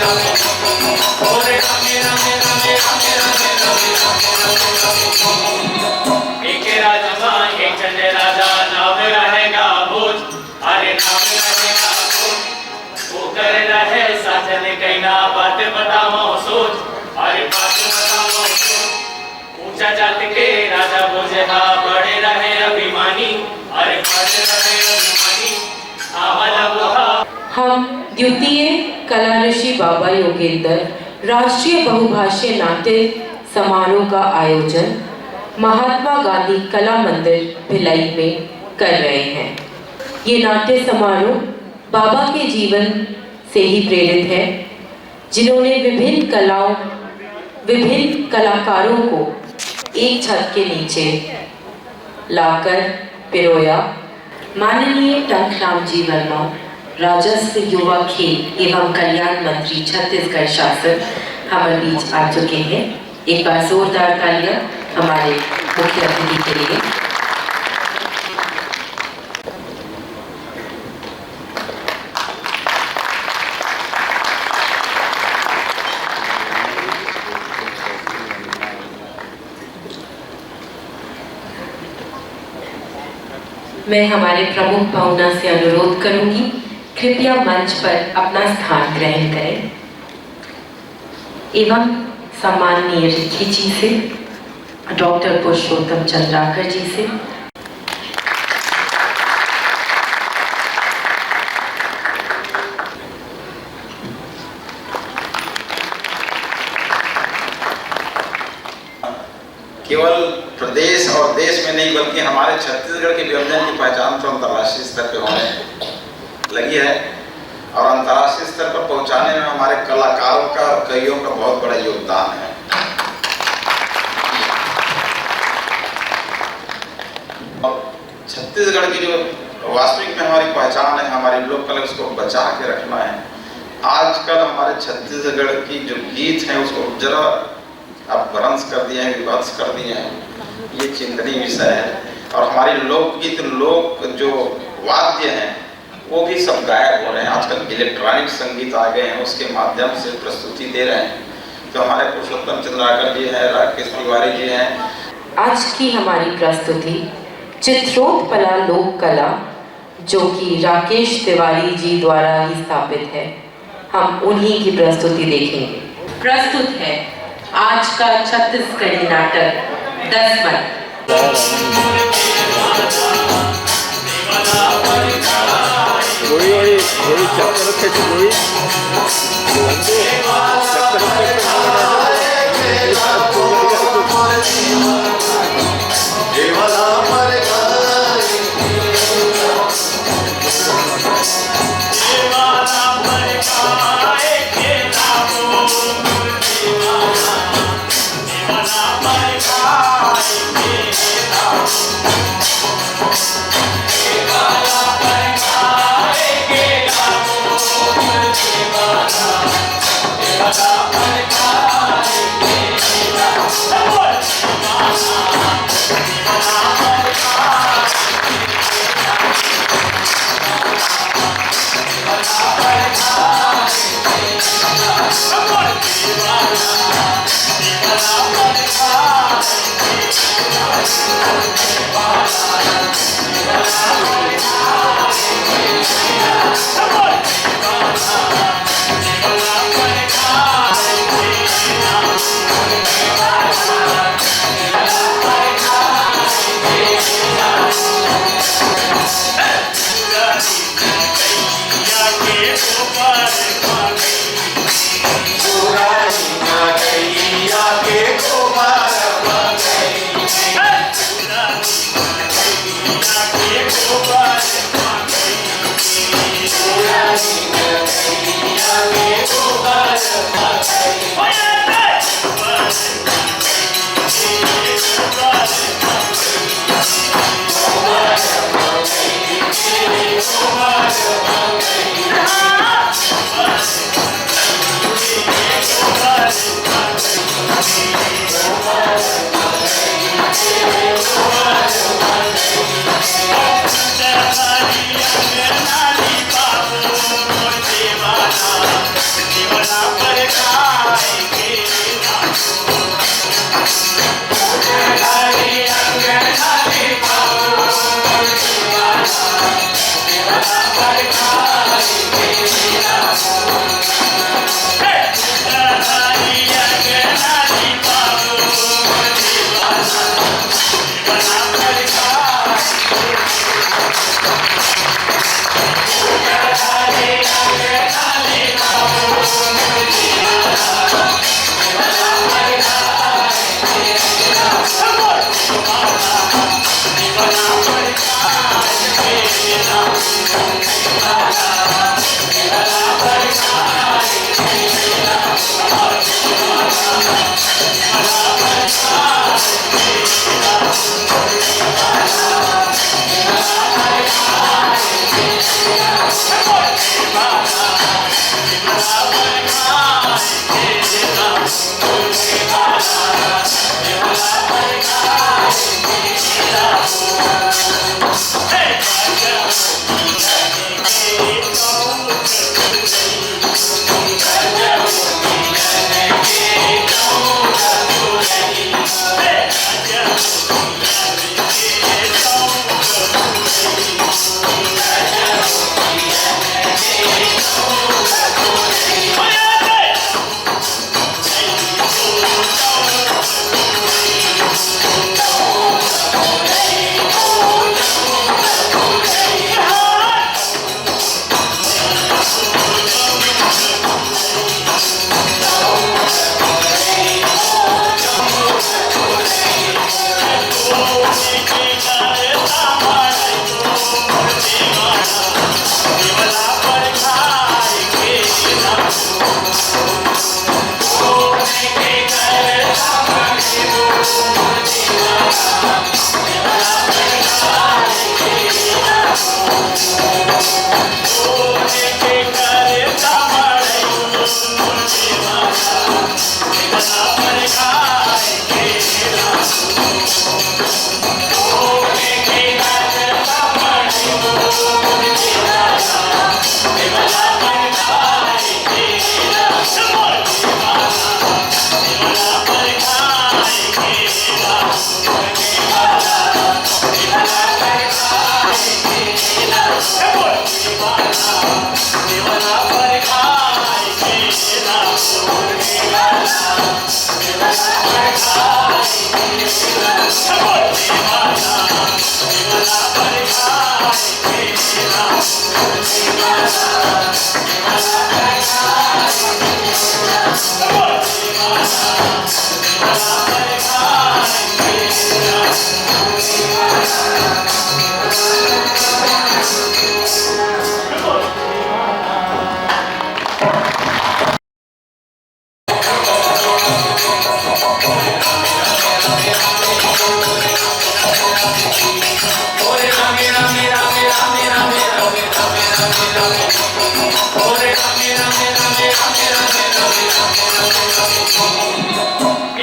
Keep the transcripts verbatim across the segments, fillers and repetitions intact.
बोले रामे, रामे, रामे, रामे, रामे, रामे, रामे, रामे, रामे। एक राज मा एक झन राजा, नाम रहे गा भोज। अरे नाम रहे गा भोज। ओकर रहे साजन कहिना, बात बतावंव सोच। अरे बात बतावंव सोच। ऊंचा जात के राजा भोज हा, बड़े रहे अभिमानी। अरे बड़े रहे अभिमानी। आवा ला वो हा। हम द्वितीय कला ऋषि बाबा योगेंद्र राष्ट्रीय बहुभाषीय नाट्य समारोह का आयोजन महात्मा गांधी कला मंदिर भिलाई में कर रहे हैं। ये नाट्य समारोह बाबा के जीवन से ही प्रेरित है, जिन्होंने विभिन्न कलाओं, विभिन्न कलाकारों को एक छत के नीचे लाकर पिरोया। माननीय टंकराम जी वर्मा, राजस्व, युवा, खेल एवं कल्याण मंत्री छत्तीसगढ़ शासन, हमारे बीच आ चुके हैं। एक बार जोरदार तालियां हमारे मुख्य अतिथि के लिए। मैं हमारे प्रमुख पाहुना से अनुरोध करूंगी, कृपया मंच पर अपना स्थान ग्रहण करें एवं सम्माननीय रिखी जी से, डॉक्टर पुरुषोत्तम चंद्राकर जी से। केवल प्रदेश और देश में नहीं, बल्कि हमारे छत्तीसगढ़ के व्यंजन की पहचान तो अंतर्राष्ट्रीय स्तर पे होने लगी है और अंतर्राष्ट्रीय स्तर पर पहुंचाने में हमारे कलाकारों का और कवियों का बहुत बड़ा योगदान है। और छत्तीसगढ़ की जो वास्तविक में हमारी पहचान है, हमारी लोक कला, उसको बचा के रखना है। आजकल हमारे छत्तीसगढ़ की जो गीत हैं, उसको जरा अपभ्रंश कर दिए हैं, विभत्स कर दिए हैं, ये चिंतनीय विषय है। और हमारे लोकगीत, लोक जो वाद्य हैं, वो भी सब गायब हो रहे हैं। आजकल इलेक्ट्रॉनिक संगीत आ गए हैं, उसके माध्यम से प्रस्तुति दे रहे हैं। तो हमारे पुरुषोत्तम चंद्राकर जी हैं, राकेश तिवारी जी हैं। आज की हमारी प्रस्तुति चित्रोत्पला लोक कला, जो कि राकेश तिवारी जी द्वारा ही स्थापित है, हम उन्हीं की प्रस्तुति देखेंगे। प्रस्तुत है आज का छत्तीसगढ़ी नाटक दसमत। गोरी, गोरी, गोरी, चक्कर रखे थे, गोरी। चक्कर रखे थे।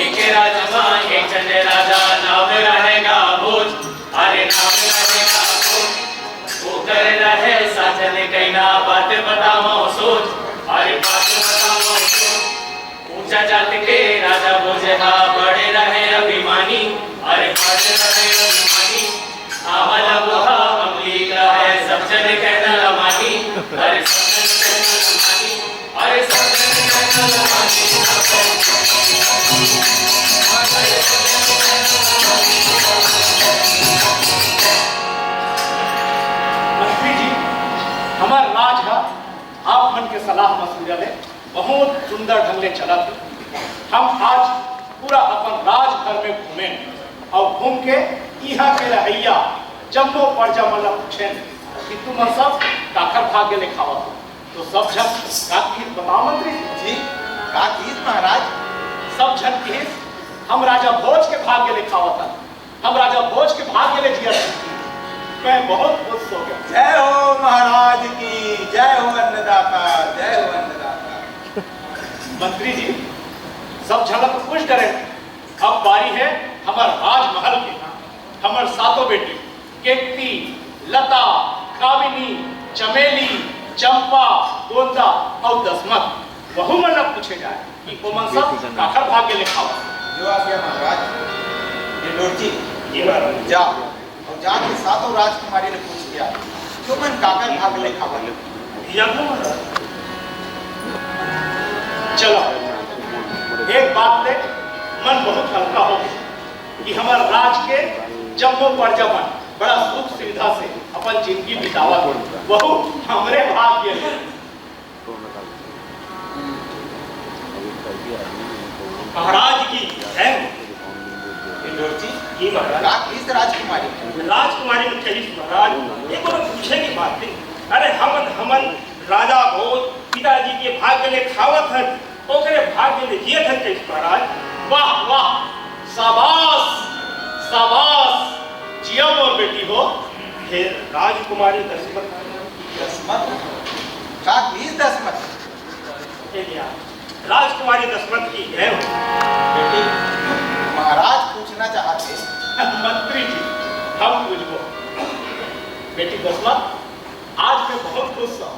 एक राज मा एक झन राजा, नाम रहे गा भोज। अरे नाम रहे गा भोज। ओकर रहे साजन कहिना, बात बतावंव सोच। अरे बात बतावंव सोच। ऊंचा जात के राजा भोज हा, बड़े रहे अभिमानी। अरे बड़े रहे अभिमानी। आवा ला वो हा अमली का है, सब झन कहिना ला मानी। अरे सब झन कहिना ला मानी। अरे सब झन कहिना ला मानी। मंत्री जी, हमर राज हा आप मन के सलाह मशविरा ले बहुत सुंदर ढंग ले चलत हे। हम आज पूरा अपन राज भर में घूमेन अउ घूम के इहाँ के रहइया जम्मो परजा मन ला पूछेन कि तुमन सब काखर भाग्य ले खावत हो। तो सब झन का किहिस बताव मंत्री जी? जी, का किहिस महाराज? सब झन किहिस, हम राजा भोज के भाग्य ले खावत हन। हम राजा भोज के भाग्य ले जियत हन। मैं बहुत खुश हो गेंव। जय हो महाराज की, जय हो अन्नदाता, जय हो अन्नदाता। मंत्री जी, सब झन ला तो पूछ डरेन, अब बारी हे हमर राजमहल के, हमर सातों बेटी केकती, लता, कामिनी, चमेली, चंपा, गोंदा अउ दसमत, वहू मन ला पूछे जाय। कि ओमन सब काखर भाग्य ले खावत। जो आज्ञा महाराज। ये डोरजी, ये महाराज। जा, अउ जाके सातों राजकुमारी ले पूछ के आ, तुमन काखर भाग्य ले खावत। या को महाराज। चलो, एक बात ले मन बहुत हल्का हो गे कि हमर राज के जम्मो परजा मन बड़ा सुख सुविधा से अपन जिनगी बितावत हे, वहू हमरे भाग्य ले। महाराज की जय। इंदौर जी, ये महाराज। राजकुमारी। राजकुमारी में कही महाराज, ये कोनो पूछे की बात नहीं। अरे हमन, हमन राजा भोज पिताजी के भाग्य ले खावत हन, ओकरे भाग्य ले जियत हन कही महाराज। वाह, वाह, शाबाश, शाबाश, जिया मोर बेटी हो। हे राजकुमारी दसमत। दसमत? का किहिस दसमत? ए भैया, राजकुमारी दसमत की जय हो। बेटी, महाराज पूछना चाहत हे। मंत्री जी, हम पूछबो। बेटी दसमत, आज मैं बहुत खुश हूँ।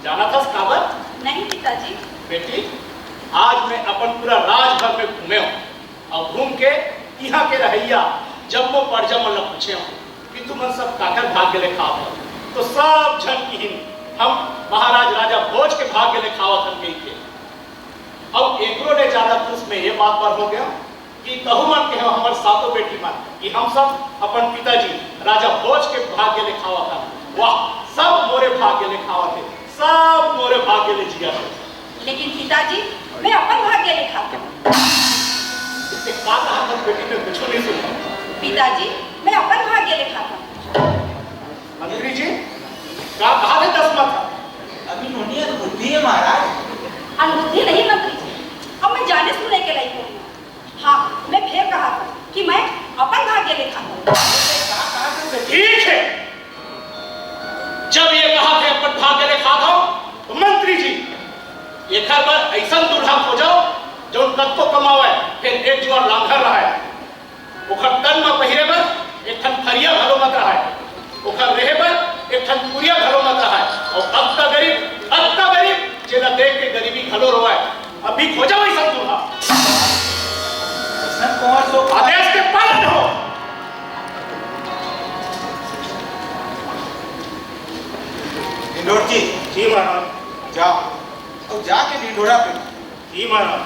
जानत हस काबर? नहीं पिताजी। बेटी, आज मैं अपन पूरा राज भर में घूमे हूँ। अउ घूम के इहाँ के रहइया जम्मो परजा मन ला पूछे हूँ कि तुमन सब काकर भाग्य ले खावत हव, तो सब झन किहिन, हम महाराज राजा भोज के भाग्य ले खावत हन कहिके। अउ एकरो ले ज्यादा खुश मैं ये बात पर हो गेंव कि तहू मन कहे हव हमर सातों बेटी मन कि हम सब अपन पिताजी राजा भोज के भाग्य ले खावत हन। वाह, सब मोरे भाग्य ले खावत हे, सब मोरे भाग्य ले जियत हे। लेकिन पिताजी, मैं अपन भाग्य ले खात हूँ। ते का कहा था बेटी, मैं कुछ नहीं सुना। पिताजी, मैं अपन भाग्य ले खात हूँ। मंत्री जी, का कहा था दसमत? अभी नोनी अनबुद्धि है महाराज। अनबुद्धि नहीं मंत्री जी, अब मैं जाने सुने के लायक हूँ। हाँ, मैं फिर कहा था कि मैं अपन भाग्य ले खात हूँ। ठीक है, जब ये कहा थे अपन भाग्य ले खात हव, तो मंत्री जी, एकर बर अइसन दूल्हा खोजव, जउन कतको कमावय, फेर एक जुआर लांघर रहय। ओकर तन म पहिरे बर एक ठन थरिया घलो मत रहय, ओकर रेहे बर एक ठन कुरिया घलो मत रहय। अउ अतना गरीब, अतना गरीब, जेला देख के गरीबी घलो रोवय। अभी खोजव अइसन दूल्हा। अइसन कौन सो आदेश के पालन हो। इंदौर जी, जी महाराज। जा, अउ जाके ढिंढोरा पे। जी महाराज।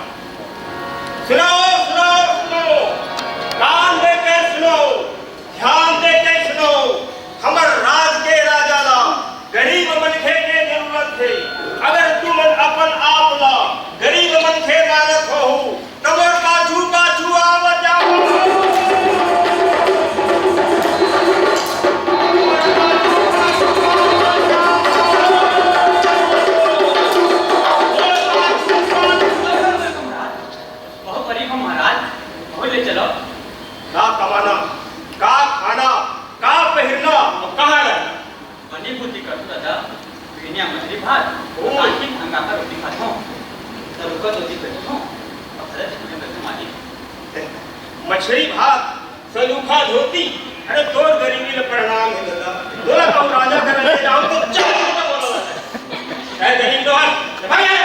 सुनो, सुनो, सुनो, कान दे के सुनो, ध्यान दे के सुनो, हमर राज के राजा ला गरीब मनखे के जरूरत हे। अगर तुमन अपन आप ला गरीब मनखे मानत होहू, त मोर पाछू पाछू आव जाव। बहुत गरीब हूँ महाराज, बहुत ले चलो। का कमाना, का खाना, का पहिरना अउ कहाँ रहना? बनी भूती करथों दादा, बिहनिया मछरी भात, ओ। सांझी अंगार रोटी खाथों, तरुआ दो दिन बैठथों, अउ भले दिन में बैठथों मालिक। मछरी भात, सलूखा धोती, अरे तोर गरीबी ले प्रणाम हे दादा। तोला कहूँ राजा करा ले जाओ तो चल बोला। ए गरीब तो हट, भाग यहाँ।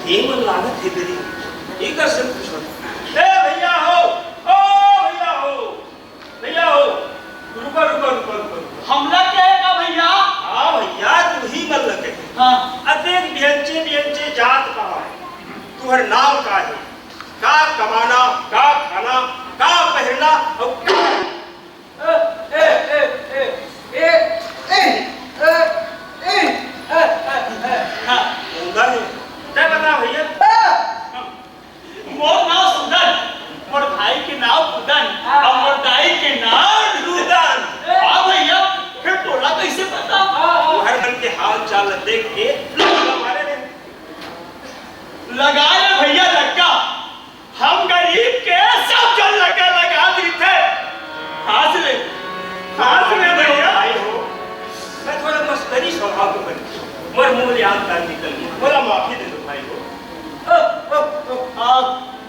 ये मन लागत हे तेरी, एकर से पूछो। ए भैया हो, ओ भैया हो, भैया हो, रुको, रुको, रुको, रुको, रुको। हमला कहे का भैया? हाँ भैया, तू ही मन लगे। हाँ। अतेक बियंचे, बियंचे जात कहाँ है? तुहर नाम का है? का कमाना, का खाना, का पहिरना अउ का ए, ए, ए, ए, ए, ए, ए, ए, हाँ। उधर है। तैं बता भैया। हाँ। मोर नाम सुदन, मोर भाई के नाम कुदन, हाँ। अउ मोर दाई के नाम रुदन। हाँ भैया, फेर तोला कइसे पता? हाँ, हाँ। तुहर मन के हाल चाल देख के लोग हमारे ने लगा ले भैया लग्गा। हम गरीब के सब झन लगा लगा दीथे। हंस ले, हंस ले भैया। भाई हो, मैं थोड़ा मस्करी स्वभाव के बनी, मोर मुंह ले आम कान निकल गया, मोला माफी दे दो भाई हो। आ,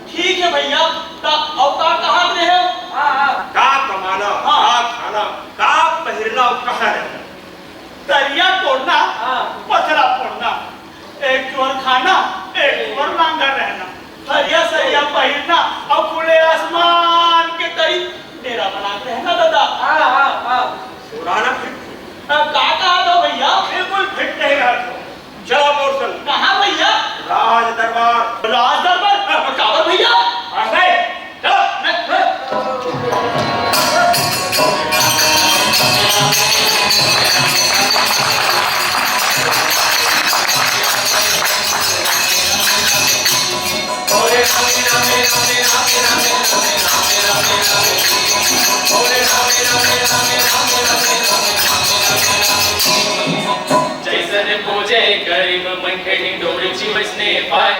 ठीक है भैया, ता अउ का कहत रहे हो? हाँ, हाँ। का कमाना, हाँ। का खाना, का पहिरना अउ कहाँ रहना? तरिया कोड़ना, हाँ। पथरा फोड़ना, एक जोर खाना, एक जोर लांगर रहना, हरिया सरिया पहिरना अउ खुले आसमान के तरी डेरा बना के रहना दादा। हाँ, हाँ, हाँ। पुराना फिट। अब का कहा था भैया? बिल्कुल फिट नहीं रहा था। चलो मोर संग। कहाँ भैया? राज दरबार। राज दरबार? काबर भैया? अरे, चलो। जैसन पूजे गरीब मनखे ढिंढोरी जी वैसने पाए।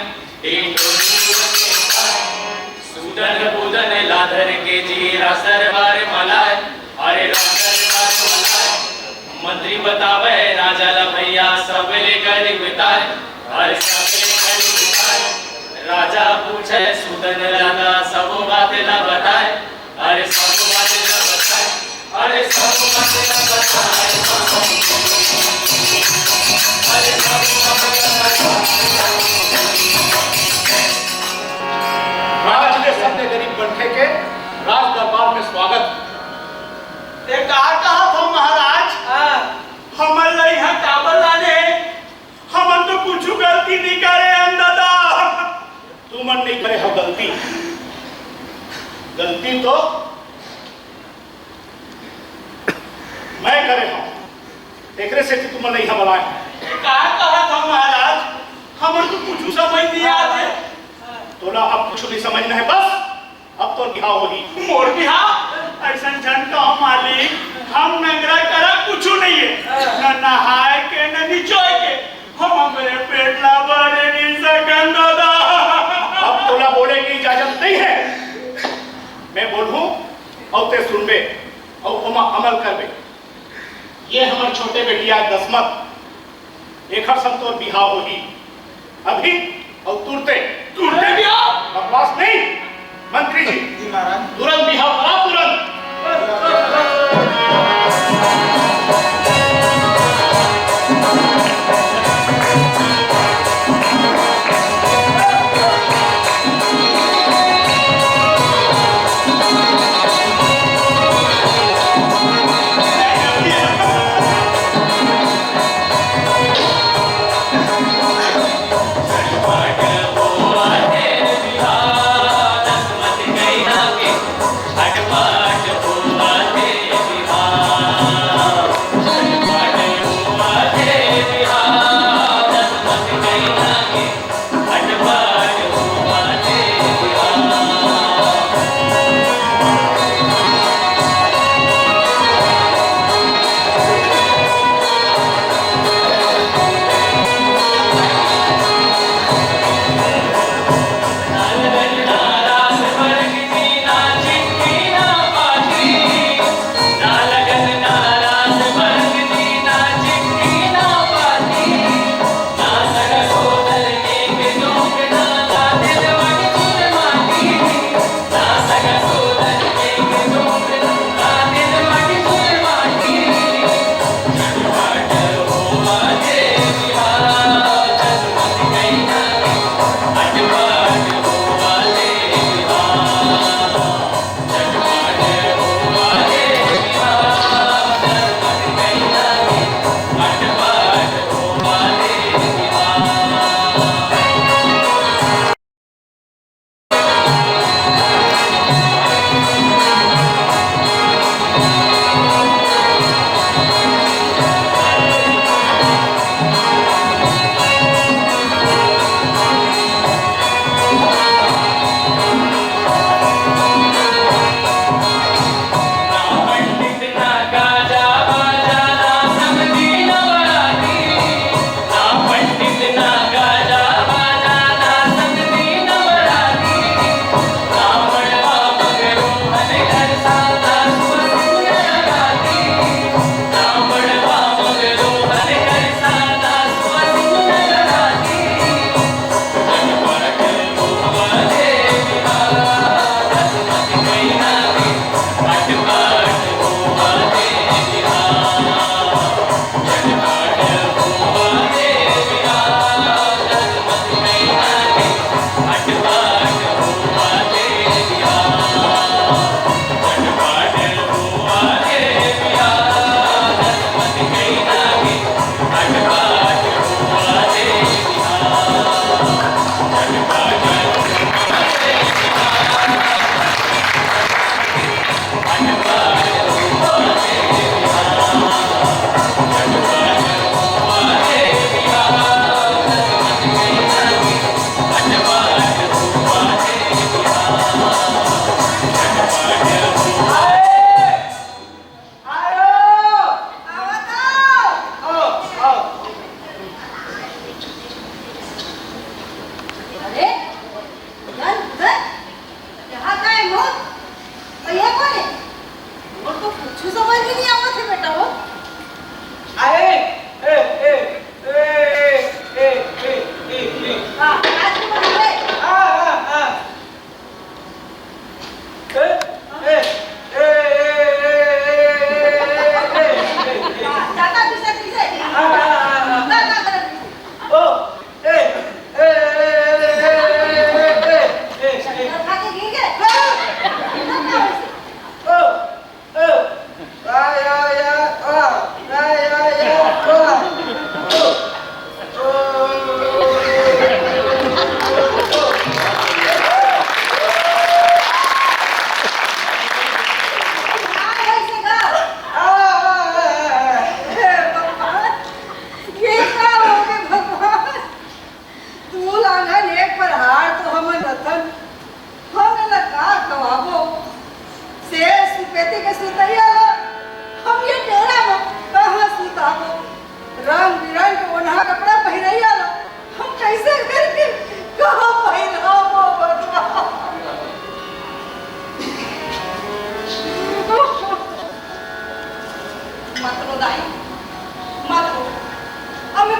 सूदन बुदन ला धर के जी राज दरबार मलाय, अरे राज दरबार मलाय। मंत्री बतावे राजा ला भैया, सब ले गरीब ताय, अरे सब ले गरीब ताय। राजा पूछे सूदन ला, सब बात ला बताय, अरे सब बात ला बताय। अरे सब बात ला बताए। अरे सब बात ला बताए। राज के सबले गरीब मनखे के राज दरबार में स्वागत। ते का कहत हो महाराज? हाँ। हमन ला इहाँ काबर लाने हे? हमन तो कुछु गलती नहीं करे हन दादा। तुमन नहीं करे हो गलती। गलती तो मैं करे हूँ, एकरे सेती तुमन ला इहाँ बलाए हूँ। का कहत हव महाराज? हमन तो कुछु समझ नहीं आत हे। तोला अब कुछु नहीं समझना है, बस अब तो बिहाव होही। मोर बिहाव? अइसन झन कहो मालिक, हम नंगरा करा कुछु नहीं है, न नहाए के, न निचोए के। हम हमरे पेट ला भरे नहीं सकन दादा। अब तोला बोले के इजाजत नहीं है। मैं बोलहूँ अउ ते सुनबे अउ ओमा अमल करबे। ये हमर छोटे बेटिया दसमत, एखर संग तोर बिहाव होही अभी अउ तुरते। तुरते बिहाव? बकवास नहीं, मंत्री जी। जी महाराज। तुरंत बिहाव करा, तुरंत।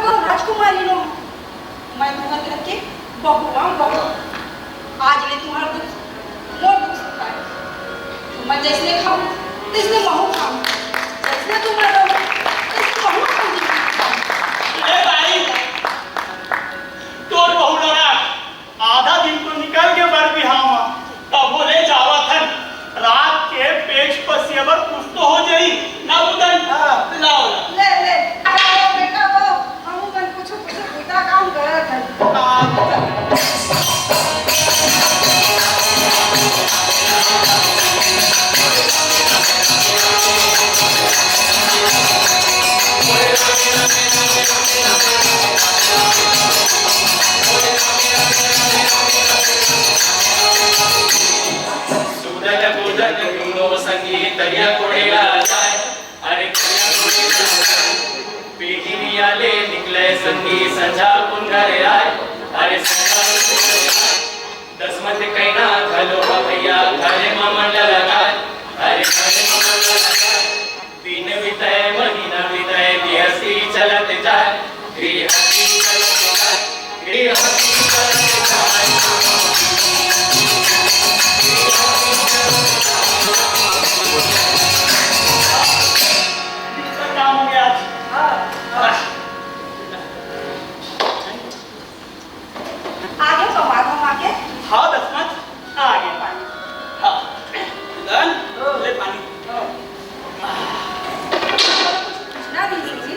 राजकुमारी नो, मैं तुम्हार घर के बहू आंव, बहू। आज ले तुम्हार दुख मोर दुख सुखाय। तुमन जइसने खाहू, तइसने महूं खाहूं। जइसने तुमन रहो, तइसने महूं अपन जिनगी बिताहूं। ए दाई, तोर बहू ला राख, आधा दिन तो निकल गे बर बिहाव म, तभो ले जावत हन। रात के पेच पसिया बर कुछ तो हो जाही ना बुदन। हाँ। लाओ, लाओ। ले, ले, आओ बेटा, आओ, हमू मन कुछु, कुछु बुता काम करत हन। हाँ। सूदन बूदन दूनो संगी तरिया कोड़े ला जाय। अरे तरिया कोड़े ला जाय। पीढ़िया ले निकले संगी संझा पुन घरे आय। अरे संझा पुन घरे आय। दसमत कहिना घलो ह भैया घरे म मन ल लगाय। अरे घरे म मन ल लगाय। दिन बितय, महीना बितय, गृहस्थी चलत जाय, गृहस्थी चलत जाय, गृहस्थी चलत जाय। काम हो गया आज। हाँ, हाँ। आगे तो माधव माँ के। हाँ, दसमत, आगे पानी। हाँ, दन, ले पानी। ना दीदी जी।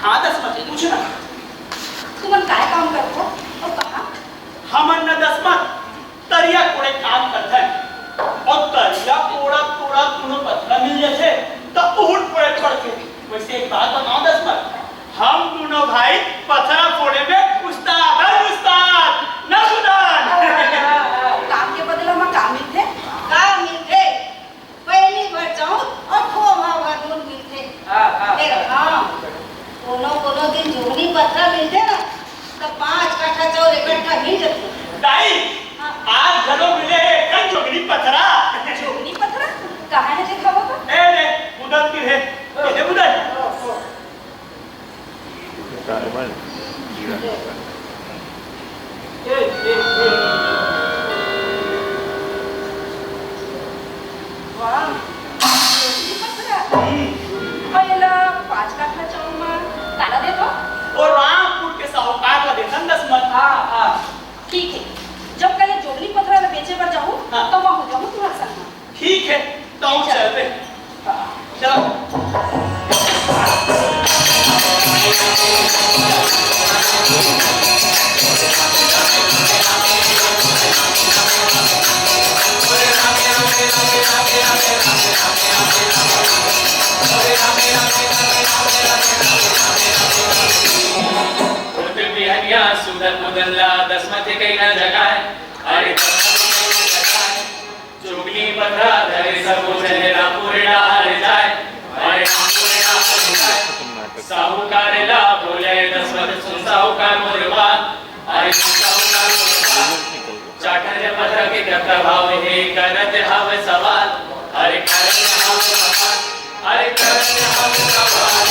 हाँ, दसमत, पूछो ना। तुमन काय काम करथो अउ कहाँ? हमन न दसमत, तरिया कोड़े काम करथन। अउ तरिया कोड़त कोड़त कोनो पथरा मिल जथे, त उहुट पड़े पड़थे। वइसे एक बात बताओ दसमत, हम दूनो भाई पथरा फोड़े में उस्ताद हन, उस्ताद। न बुदन। काम के बदला म का मिलथे? का मिलथे? पैली भर चाउर अउ खोवा भर नून मिलथे। हाँ, हाँ। फेर हाँ, कोनो कोनो दिन जोगनी पथरा मिलथे ना, त पाँच काठा चाउर इकट्ठा मिल जथे। दाई, हाँ। आज घलो मिले हे एक ठन जोगनी पथरा। जोगनी पथरा? कहाँ हे देखावव तो? ए ले, बुदन तीर हे। ए दे बुदन। वाह, जोगनी पथरा। अउ एला पाँच काठा चाउर म काला देथो? ओ रामपुर के साहूकार ला देथन दसमत। हाँ, हाँ। ठीक हे, जब कल जोगनी पथरा ला बेचे बर जाहूँ, हाँ। त वहाँ हो जाहूँ तुम्हार संग म। ठीक हे, त चल। चलबे। चलो। होत बिहनिया सूदन बूदन ला दसमत कहिना जगाय। अरे दसमत कहिना जगाय। जोगनी पथरा धरे सबो झने रामपुर डहार जाय। अरे रामपुर डहार जाय। साहूकार ला बोले दसमत सुन साहूकार मोर बात। अरे सुन साहूकार मोर बात। चार ठन पथरा के कतका भाव हे करत हवे सवाल। अरे करत हवे सवाल। अरे करत हवे सवाल।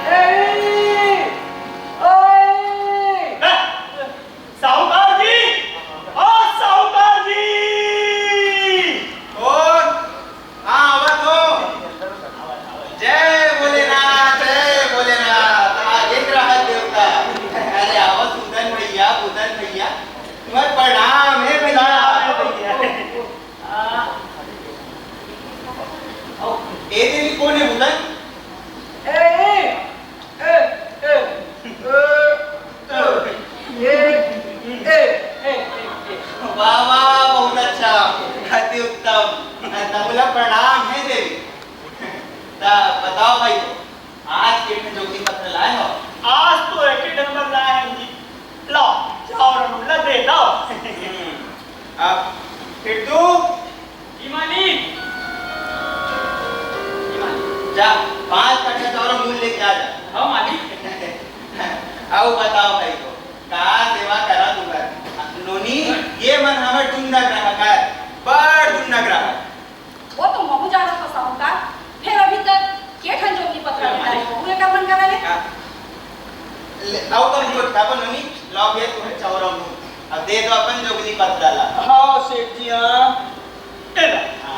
ए, ओए। साहूकार जी, ओ साहूकार जी। कौन? हाँ, आवत हो। जय भोलेनाथ, जय भोलेनाथ। आ, एक रहत देवता। अरे, आवत बुदन भैया, बुदन भैया। तुम्हार प्रणाम हे भैया। प्रणाम हे भैया। आ, ए देवी कौन हे बुदन? ए, ए, ए, ए, ए, ए, ए, ए, ए, ए। वाह, वाह, बहुत अच्छा, अति उत्तम। तमला प्रणाम हे देवी। त बताओ भाई, आज के ठन जोगनी पथरा लाए हो? आज तो एक ही नंबर लाए हैं जी। लाओ, जाओ रे मुल्ला, दे दो। हम्म, अब फिर तू? जी मालिक। जी मालिक। जा, पाँच कट्ठा चावल मूल लेके आ जा। हाँ मालिक। अब बताओ भाई को, का सेवा करा तुमर? नोनी, ये मन हमर जुन्ना ग्राहक आय, बड़ जुन्ना का बोलूं नी? लाओ भैया, तुम्हें चाउर और नून। अब दे दो अपन जोगनी पथरा ला। हाँ सेठ जी, हाँ। ए ला। हाँ।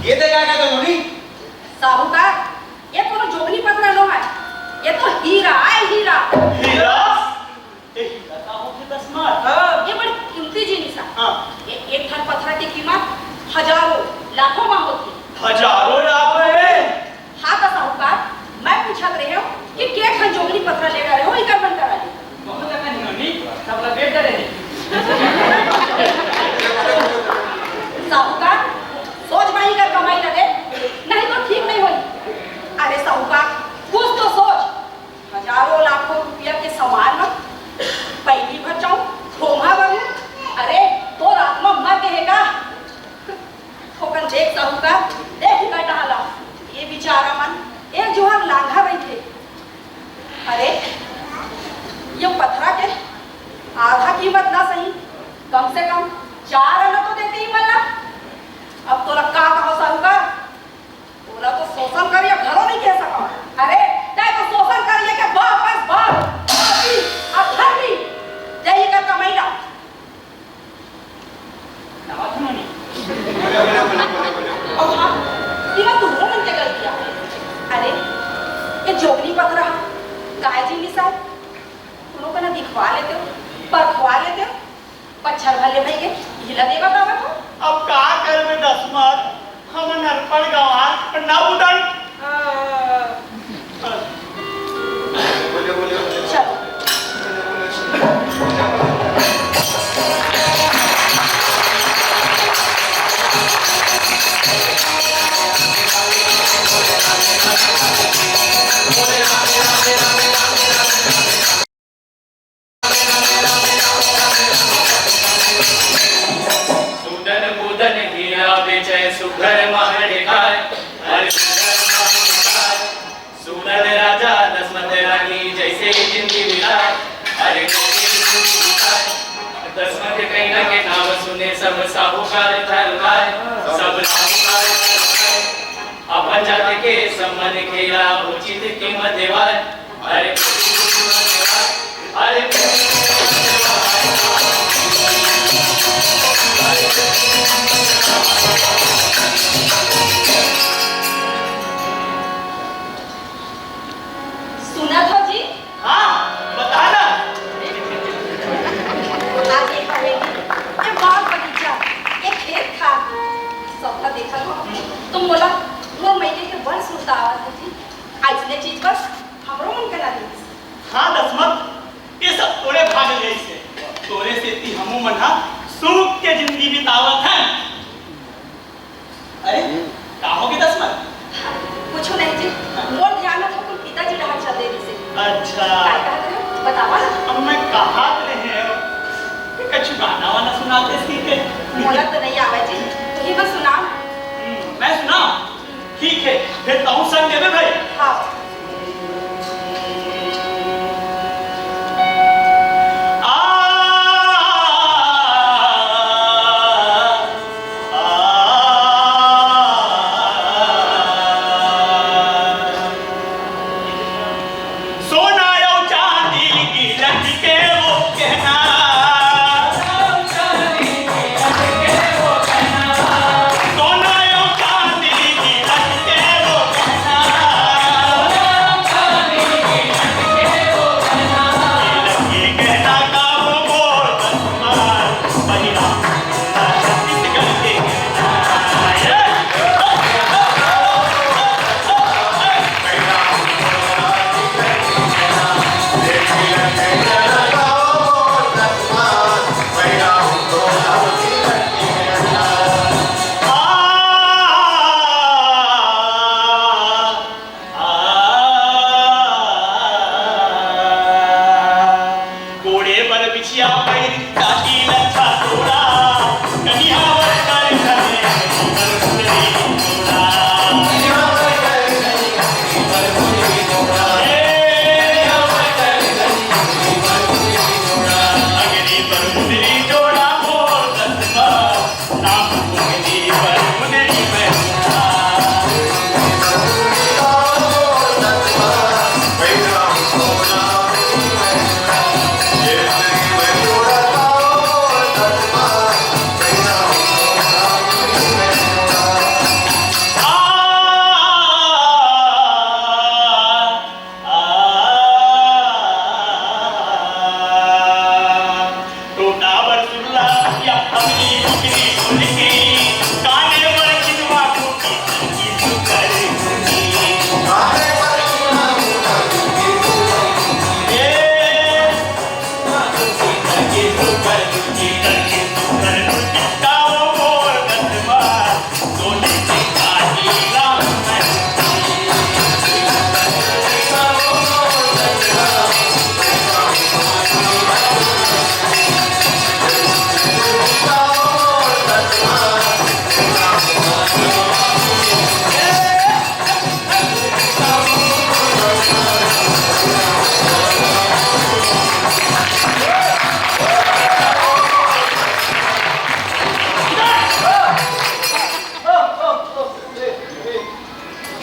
ये तो क्या कहते हो नी? साहूकार, ये कोनो जोगनी पथरा नो है, ये तो हीरा है, हीरा। हीरा? ए, हीरा का होथे दसमत? हाँ। ये बड़ी कीमती जिनिस है। हाँ। ये एक ठन पथरा के कीमत हजारों, लाखों में होथे। हजारों, लाखों में? हाँ तो साहूकार, मैं पूछत रहे हूँ कि के ठन जोगनी पथरा ले डरे हो, इकर मन करा ली। बहुत अकन हिनोनी, सबला बेच डरे हे। साहूकार, सोच भाई कर कमाई लगे, नहीं तो ठीक नहीं होई। अरे साहूकार, कुछ तो सोच। हजारों लाखों रुपया के सामान म पहली भर जाऊं, खोमा बनूं। अरे, तोर आत्मा मर गे हे का? थोकन देख साहूकार, देख इकर डहर ला। ये बिचारा मन एक जोहर लांघा रहिथे। अरे, ये पथरा के आधा कीमत ना सही, कम से कम चार आना तो देते ही मन ला। अब तोला का कहो साहूकार, तोला तो शोषण करिया घलो नहीं कह सका। अरे, तै तो शोषण करिया के बाप अस बाप, पापी, अधर्मी, यही का कमैला। दावत मनी। अब हाँ, इमा तुमरो मन के गलतिया। अरे, ये जोगनी पथरा काय जिनिस आय? कोनो कना दिखवा लेते हो, परखवा लेते हो। बच्छर भले भई के इला देवत आवत हो। अब का करबे दसमत, हमन अनपढ़ गंवार, ना बुदन। चलो। सूदन बूदन हीरा बेचय, सुघर महल ढेकाय। अरे सुघर महल ढेकाय। सूदन राजा दसमत रानी जइसे जिनगी बिताय। अरे जिनगी बिताय। दसमत कहिना के नाम सुने सब साहूकार धरमाय। सब साहूकार धरमाय। अपन जात के सम्मान के ला उचित कीमत देवाय। अरे, अरे, सुनत हो जी? हाँ, बता ना। आज ये हवेली, ये बाग बगीचा, ये खेत खार, सब ला देखत हो, तो मोला मोर मइके के बड़ सुरता आवत हे जी। अइसने चीज बस हमरो मन के ना मिलिस। हाँ दसमत, ये सब तोरे भाग ले से, तोरे सेती हमू मन हा सुख के जिंदगी बितावत हन। अरे, का होगे दसमत? कुछु नहीं जी, मोर ध्यान ह अपन पिताजी डहर चल दे रिहिसे। अच्छा। काय कहत रहे? बतावा ना। अब मैं कहत रहे हूँ, कछु गाना वाना सुनाते सीखे। मोला तो नहीं आवे जी, तुही बस सुनाओ। हम्म, मैं सुनाऊं? ठीक है, फिर तहूँ संग देबे भाई। हाँ। आ, आ, आ। सोना अउ चांदी की लटके वो गहना। सोना अउ चांदी की लटके वो गहना।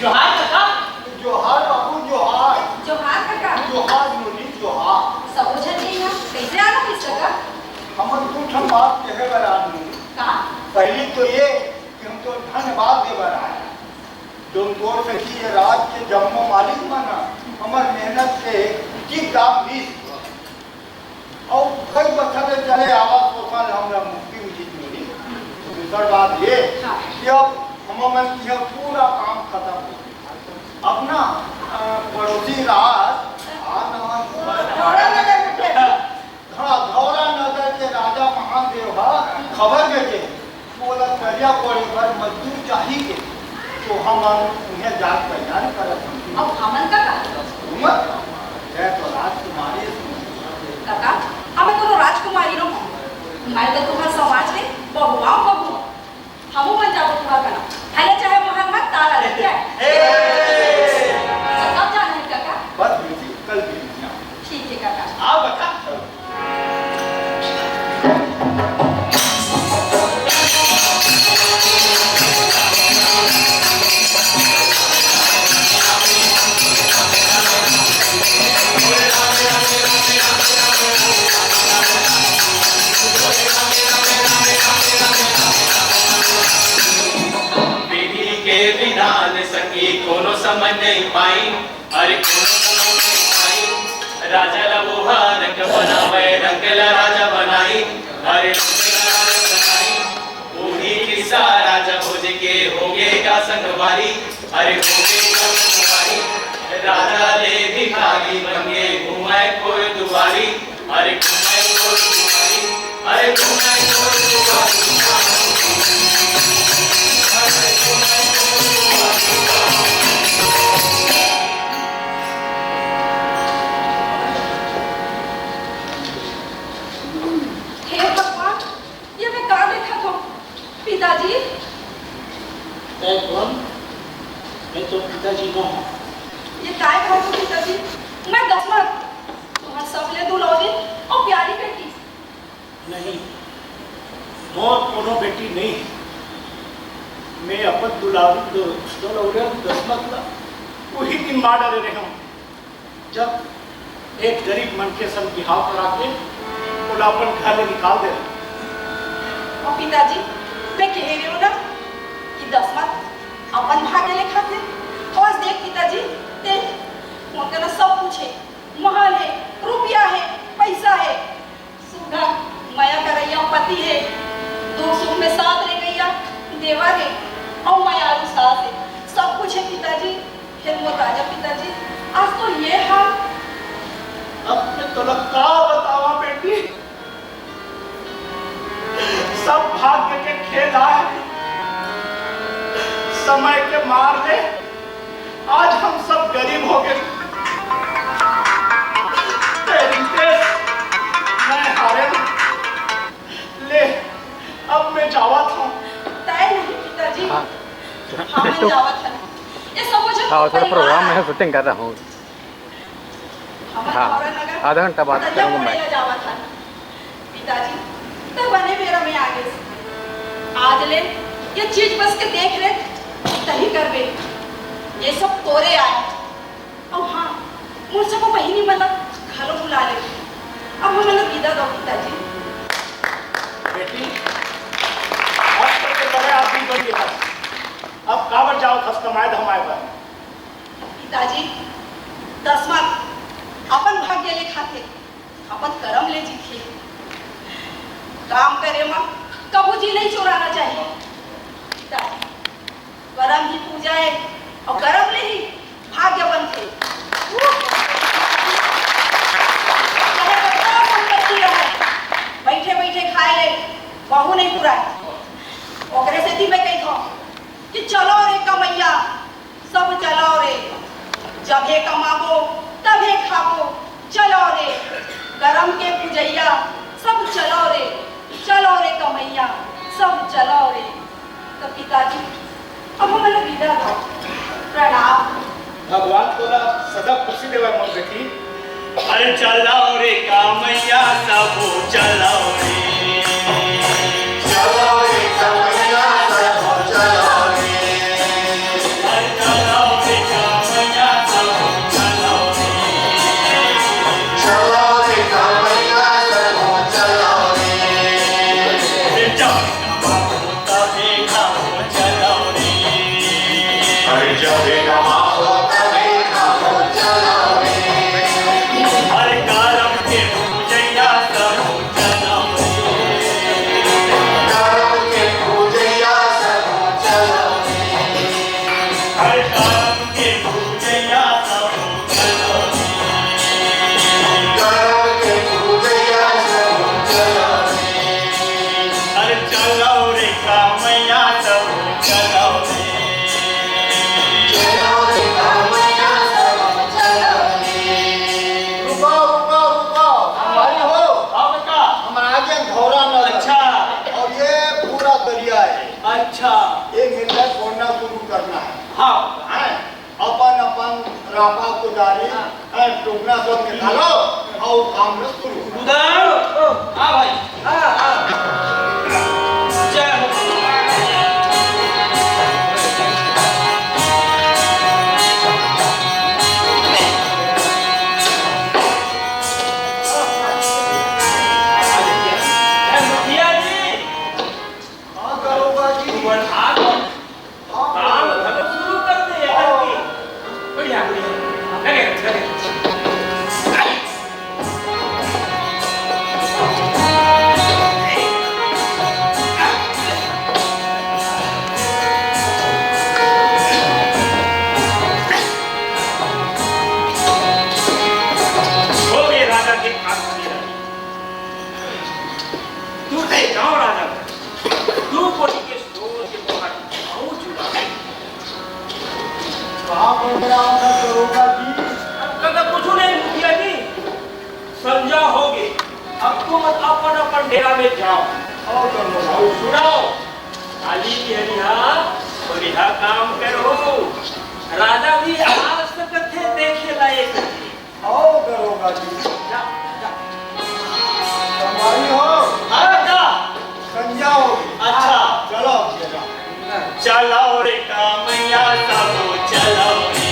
जोहार कका। जोहार बाबू, जोहार। जोहार कका। जोहार नोनी, जोहार। सबो झन के यहाँ कैसे आना होइस कका? हमन दू ठन बात कहे बर आन नोनी। का? पहली तो ये कि हम तो धन्यवाद दे बर आए, जो तोर सेती ये राज के जम्मो मालिक मन ह हमर मेहनत के उचित दाम दीस। अउ कई बछर ले चले आवत शोषण ले हमला मुक्ति उचित मिली। दूसर बात ये हाँ। कि अब हमन किहा पूरा काम खतम हो गे। अब ना, अ, पड़ोसी राज, आ ना, धौरा नगर के राजा महादेव ह खबर भेजे, ओला करिया कोड़े बर मजदूर चाही के, तो हमन उहें जात तैयार करत हन। अब हमन का करबो? तुमन? मैं तो राजकुमारी हूँ। कका, अब मैं कोनो राजकुमारी नो हूँ। मैं तो तुम्हार समाज के बहुआ, बहुआ। हमू मन जाबो तुहार कना। भले चाहे महल में ताला लग जाए। ए! तो कब जाना है कका? बस बेटी, कल भी नहीं आऊँ। ठीक है कका। आओ बच्चा, चलो। विधि के विधान संगी कोनो समझ नहीं पाई। अरे कोनो समझ नहीं पाई। राजा ला वो हा रंग बनावे, रंग ला राजा बनाई। अरे रंग ला राजा बनाई। वही किस्सा राजा भोज के होगे का संगवारी। अरे होगे का संगवारी। राजा ले भिखारी बन गे घूमे कोई दुआरी। अरे घूमे कोई दुआरी। अरे घूमे कोई दुआरी। हे भगवान, ये मैं का देखत हूँ? पिताजी? तै कोन? मैं तो पिताजी नो हूँ। ये काय कहत हो पिताजी? मैं दसमत, तुम्हार सबले दुलौरी और प्यारी बेटी। नहीं, मोर कोनो बेटी नहीं है। मैं अपन दुलारू, दुलौरी दसमत ला उही दिन मार डारे रहे हूँ। जब एक गरीब मनखे संग बिहाव करा के ओला अपन घर ले निकाल दे। और पिताजी, मैं कहे रहे हूँ ना कि दसमत अपन भाग ले खाथे। और देख पिताजी, देख, मोर कना सब कुछ है, महल है, रुपया है, पैसा है, सुघर मया करइया पति हे, दुख सुख में साथ रेंगइया देवर हे, अउ मयारू सास हे, सब कुछ हे पिताजी। फेर मोर राजा पिताजी, आज तोर ये हाल। अब मैं तोला का बतावा बेटी, सब भाग्य के खेल आय, समय के मार ले आज हम सब गरीब हो गए। तेरी तेज, मैं हारे। ले, अब मैं जावत हूँ। तय नहीं पिताजी। हाँ। हम तो जावत हन। ये सब मुझे हाँ, थोड़ा परिवार प्रोग्राम में है, शूटिंग कर रहा हूँ। हमर हाँ, गौरा नगर आधा घंटा बाद दरिया करूँगा मैं। कोड़े ला जावत हन। पिताजी, त बने बेरा में आ गेस। आज ले ये चीज बस के देख रे, तही करबे। ये सब तोरे आय। अउ हाँ, मोर सबो बहिनी मन ला घलो बुला ले। अब हमन ला विदा दो पिताजी। बेटी, अब तो तैं बड़े आदमी बन गे हस। अब काबर जावत हस कमाए धमाए बर? पिताजी, दसमत अपन भाग्य ले खाथे, अपन करम ले जीथे। काम करे म कभू जी नहीं चोराना चाहिए। करम ही पूजा है और करम ले ही भाग्य बनथे। चाहे कतका संपत्ति रहे, बइठे बइठे खाए ले वहू नहीं पुराय। ओकरे सेती मैं कहिथंव कि चलो रे कमइया, सब चलो रे, जभे कमाबो तभे खाबो, चलो रे करम के पूजइया, सब चलो रे, चलो रे कमइया, सब चलो रे। तो पिताजी, अब हमन ला विदा दो। प्रणाम। भगवान तोला सदा खुशी देवय मोर बेटी। अरे चलो रे कमइया सबो चलो रे। चलो रे कमइया सबो चलो रे। अरे चलो रे कमइया सबो चलो रे। चलो रे कमइया सबो चलो रे। अरे चलो। तभे खाबो चलो रे। अरे जभे कमाबो तभे खाबो चलो रे। अरे करम के पूजइया सबो चलो रे। करम के पूजइया सबो चलो रे। अरे करम के पूजइया सबो चलो रे। करम के पूजइया सबो चलो रे। अरे चलो रे कमइया सबो चलो रे। चलो रे कमइया सबो चलो रे। रुको, रुको, रुको। हाँ। भाई हो। हाँ बेटा। हम आ गए घोड़ा नगर। अच्छा। और ये पूरा दरिया है। अच्छा। ये मेरे को छोड़ना शुरू करना है। हाँ। हैं? अपन अपन रापा कुदारी, हाँ। ए, टोकना सब निकालो, अउ काम ला शुरू करो। उदार। हाँ भाई। हाँ, हाँ। जय हो। ए, मुखिया जी। हाँ, दरोगा जी। तू बन, आ तो। काम धंधा शुरू कर दे यार की। बढ़िया, बढ़िया। लगे, लगे। हो गए राजा के आखिरी रानी। तू जाओ राजा। तू कोई के सोच के बाहर आऊ चुका। का बन रहा था दरोगा जी? अब कदा कुछ नहीं मुखिया जी, संझा हो गई, अब तुम अपन अपन डेरा में जाओ। और दरोगा। और सुनाओ, काली बिहनिया बढ़िया काम करो। राजा भी आज तक थे देखे लायक नहीं। आओ दरोगा जी। जा, जा। संगवारी हो। हाँ, बेटा। संझा हो गई। अच्छा। चलो, चलो। चलो रे कमइया सबो चलो रे।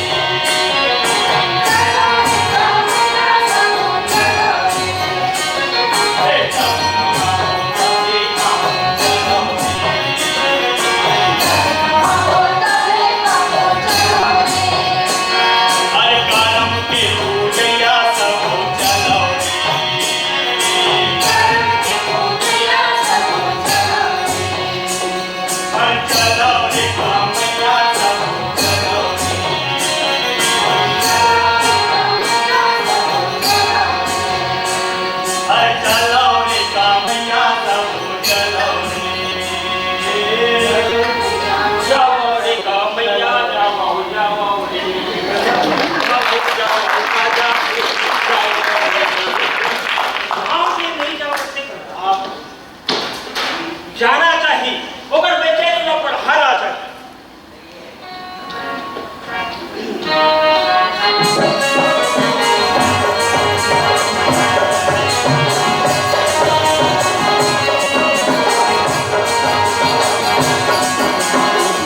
जाना चाहिए, ओकर बेचैनी ला बढ़ाना चाहिए।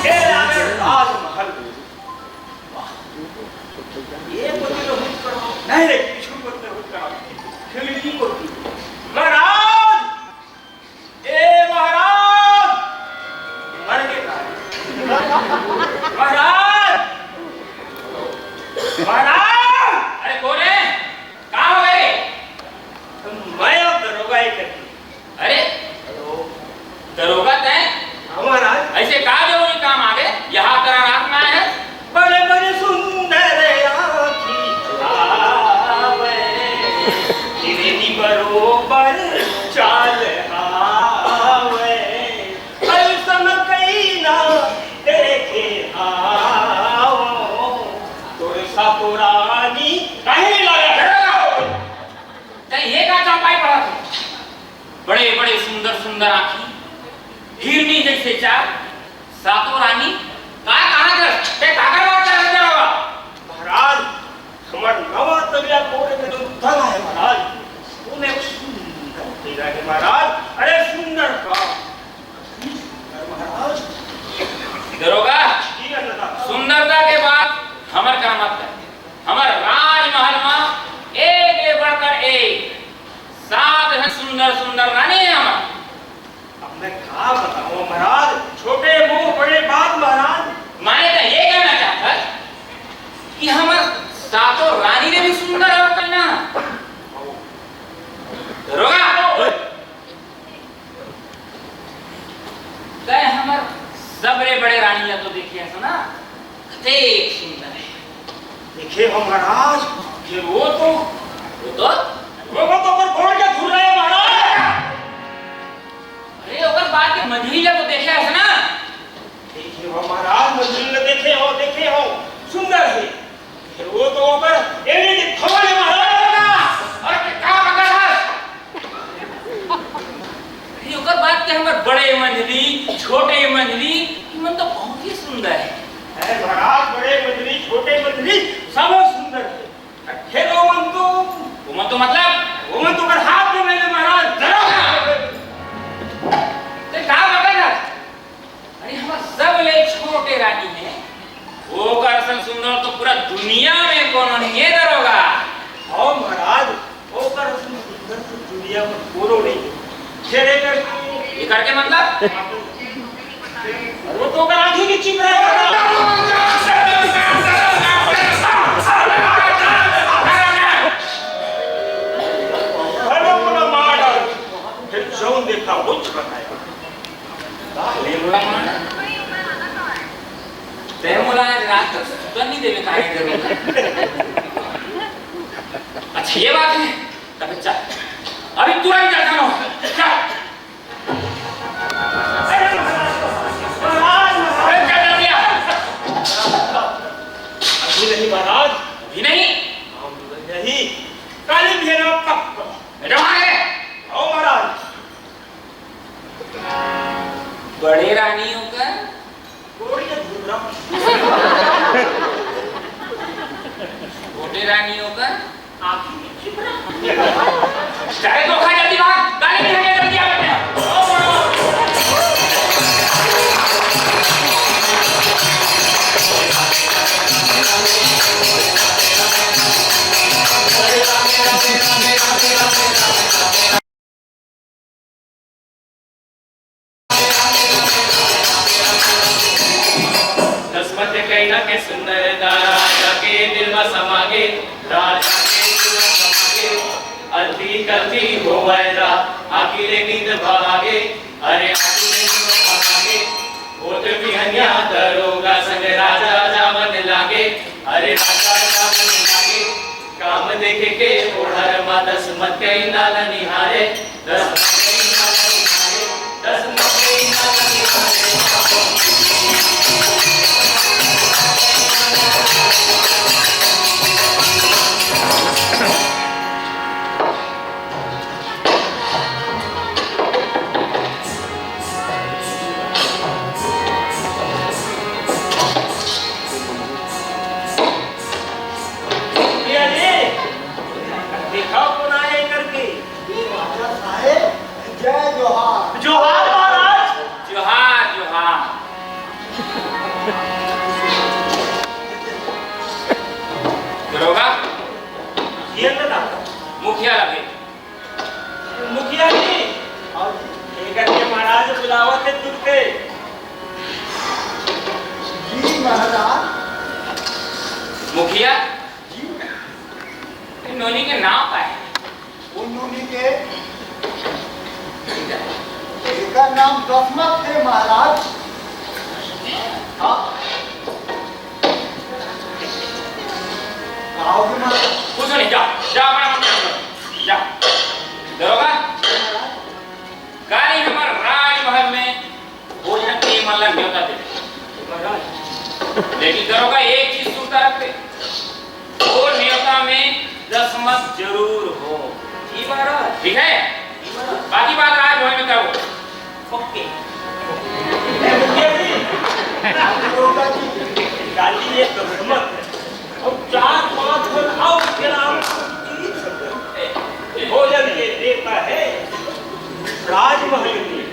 ए राजा राजमहल। ये कोती ला हुत करो। नहीं रे, पीछू कोती ला हुत करो। खिड़की कोती। महाराज! ए महाराज! सुंदर सुंदर आँखी, हिरनी जइसे चाल, सातों रानी का कहाँ कर, ते काकर बात कर रहे हो? महाराज, हमर नवा तरिया कोरे में तो धन है महाराज। वो में सुंदर तेरा है महाराज। अरे सुंदर का, अरे महाराज। दरोगा, जी अन्नदाता। सुंदरता के बात हमर करा मत कर। हमर राजमहल में एक ले बढ़कर एक सात झन सुंदर सुंदर रानी है हमर। अब मैं का बताऊं महाराज, छोटे मुंह बड़े बात महाराज। मैं तो ये कहना चाहता कि हमर सातों रानी ले भी सुंदर है कहना। दरोगा, तय हमर सबले बड़े रानी ला तो देखे हस ना, कतेक सुंदर है। देखे हो महाराज, ये वो तो, वो तो, वो, वो तो ऊपर गोड़ के घूर रहे हैं महाराज। अरे ओकर बाद के मंझली ला तो देखे हस ना। देखे हो महाराज, मंझली ला देखे हो, देखे हो, सुंदर है। फिर वो तो ऊपर एड़ी के खवाले महाराज। अरे का बता है? अरे ओकर बाद के हमर बड़े मंझली, छोटे मंझली, इमन तो बहुत ही सुंदर है। अरे महाराज, बड़े मंझली, छोटे मंझली, सब सुंदर है। अरे वो मन तो, वो मन तो मतलब, वो मन तो कर हाथ में मैंने महाराज दरोगा। ते का बता ना? अरे हमर सबले छोटे रानी है, ओकर असन सुंदर तो पूरा दुनिया में कोनो नहीं है दरोगा। हाँ महाराज, ओकर असन सुंदर तो दुनिया में कोनो नहीं है। छेड़े कर तू ये करके मतलब? वो तो ओकर आँखी के चिप रहे। भलो भलो मार डाल, फिर जौन देखा वो बताएगा। ले मोला मार। ते मोला आज रात तक सुतन नहीं देवे काहे करूँ? अच्छा ये बात है, तब चल, अभी तुरंत चलता हूँ, चल। अरे, चल जल्दी आ। अभी नहीं महाराज। अभी नहीं? हम नहीं, काली भेरा पक्का। बेटा वहाँ है। आओ महाराज। बड़े रानी ओकर, छोटे रानी ओकर, चाहे धोखा जल्दी भाग, गाली नहीं है, जल्दी आ बेटे। दसमत कहिना के सुंदरता राजा के दिल म समागे, राजा के दिल म समागे। अलती कलती होवय रा, आखिर नींद भागे, अरे आखिर नींद भागे। होत बिहनिया दरोगा संग राजा जावन लागे, अरे राजा जावन लागे। काम देखे के ओढ़र मा दसमत कहिना ला निहारे, दसमत कहिना ला निहारे, दसमत कहिना ला निहारे। भैया जी, देखा कोन आए करके। राजा साहेब, जय जोहार। जोहार महाराज। जोहार, जोहार। दरोगा? ये ना। मुखिया लगे। मुखिया जी, एकर के महाराज बुलावत हे तुरते। जी महाराज। मुखिया, जी। ए नोनी के नाम का हे? वो नोनी के, एकर नाम दसमत हे महाराज। हाँ। का होगे महाराज? कुछ नहीं, जा, जा, अपना काम करो। जा। दरोगा, काली हमर राजमहल में भोजन के मन ला न्योता दे। लेकिन दरोगा एक चीज सुरता रखते, वो न्योता में दसमत जरूर हो। जी महाराज। ठीक है? जी महाराज। बाकी बात राजभवन में करो। ओके। ए, मुखिया जी, दादी, ये दसमत है। अब चार पांच घर आओ, फिर आप भोजन के देता है राजमहल में।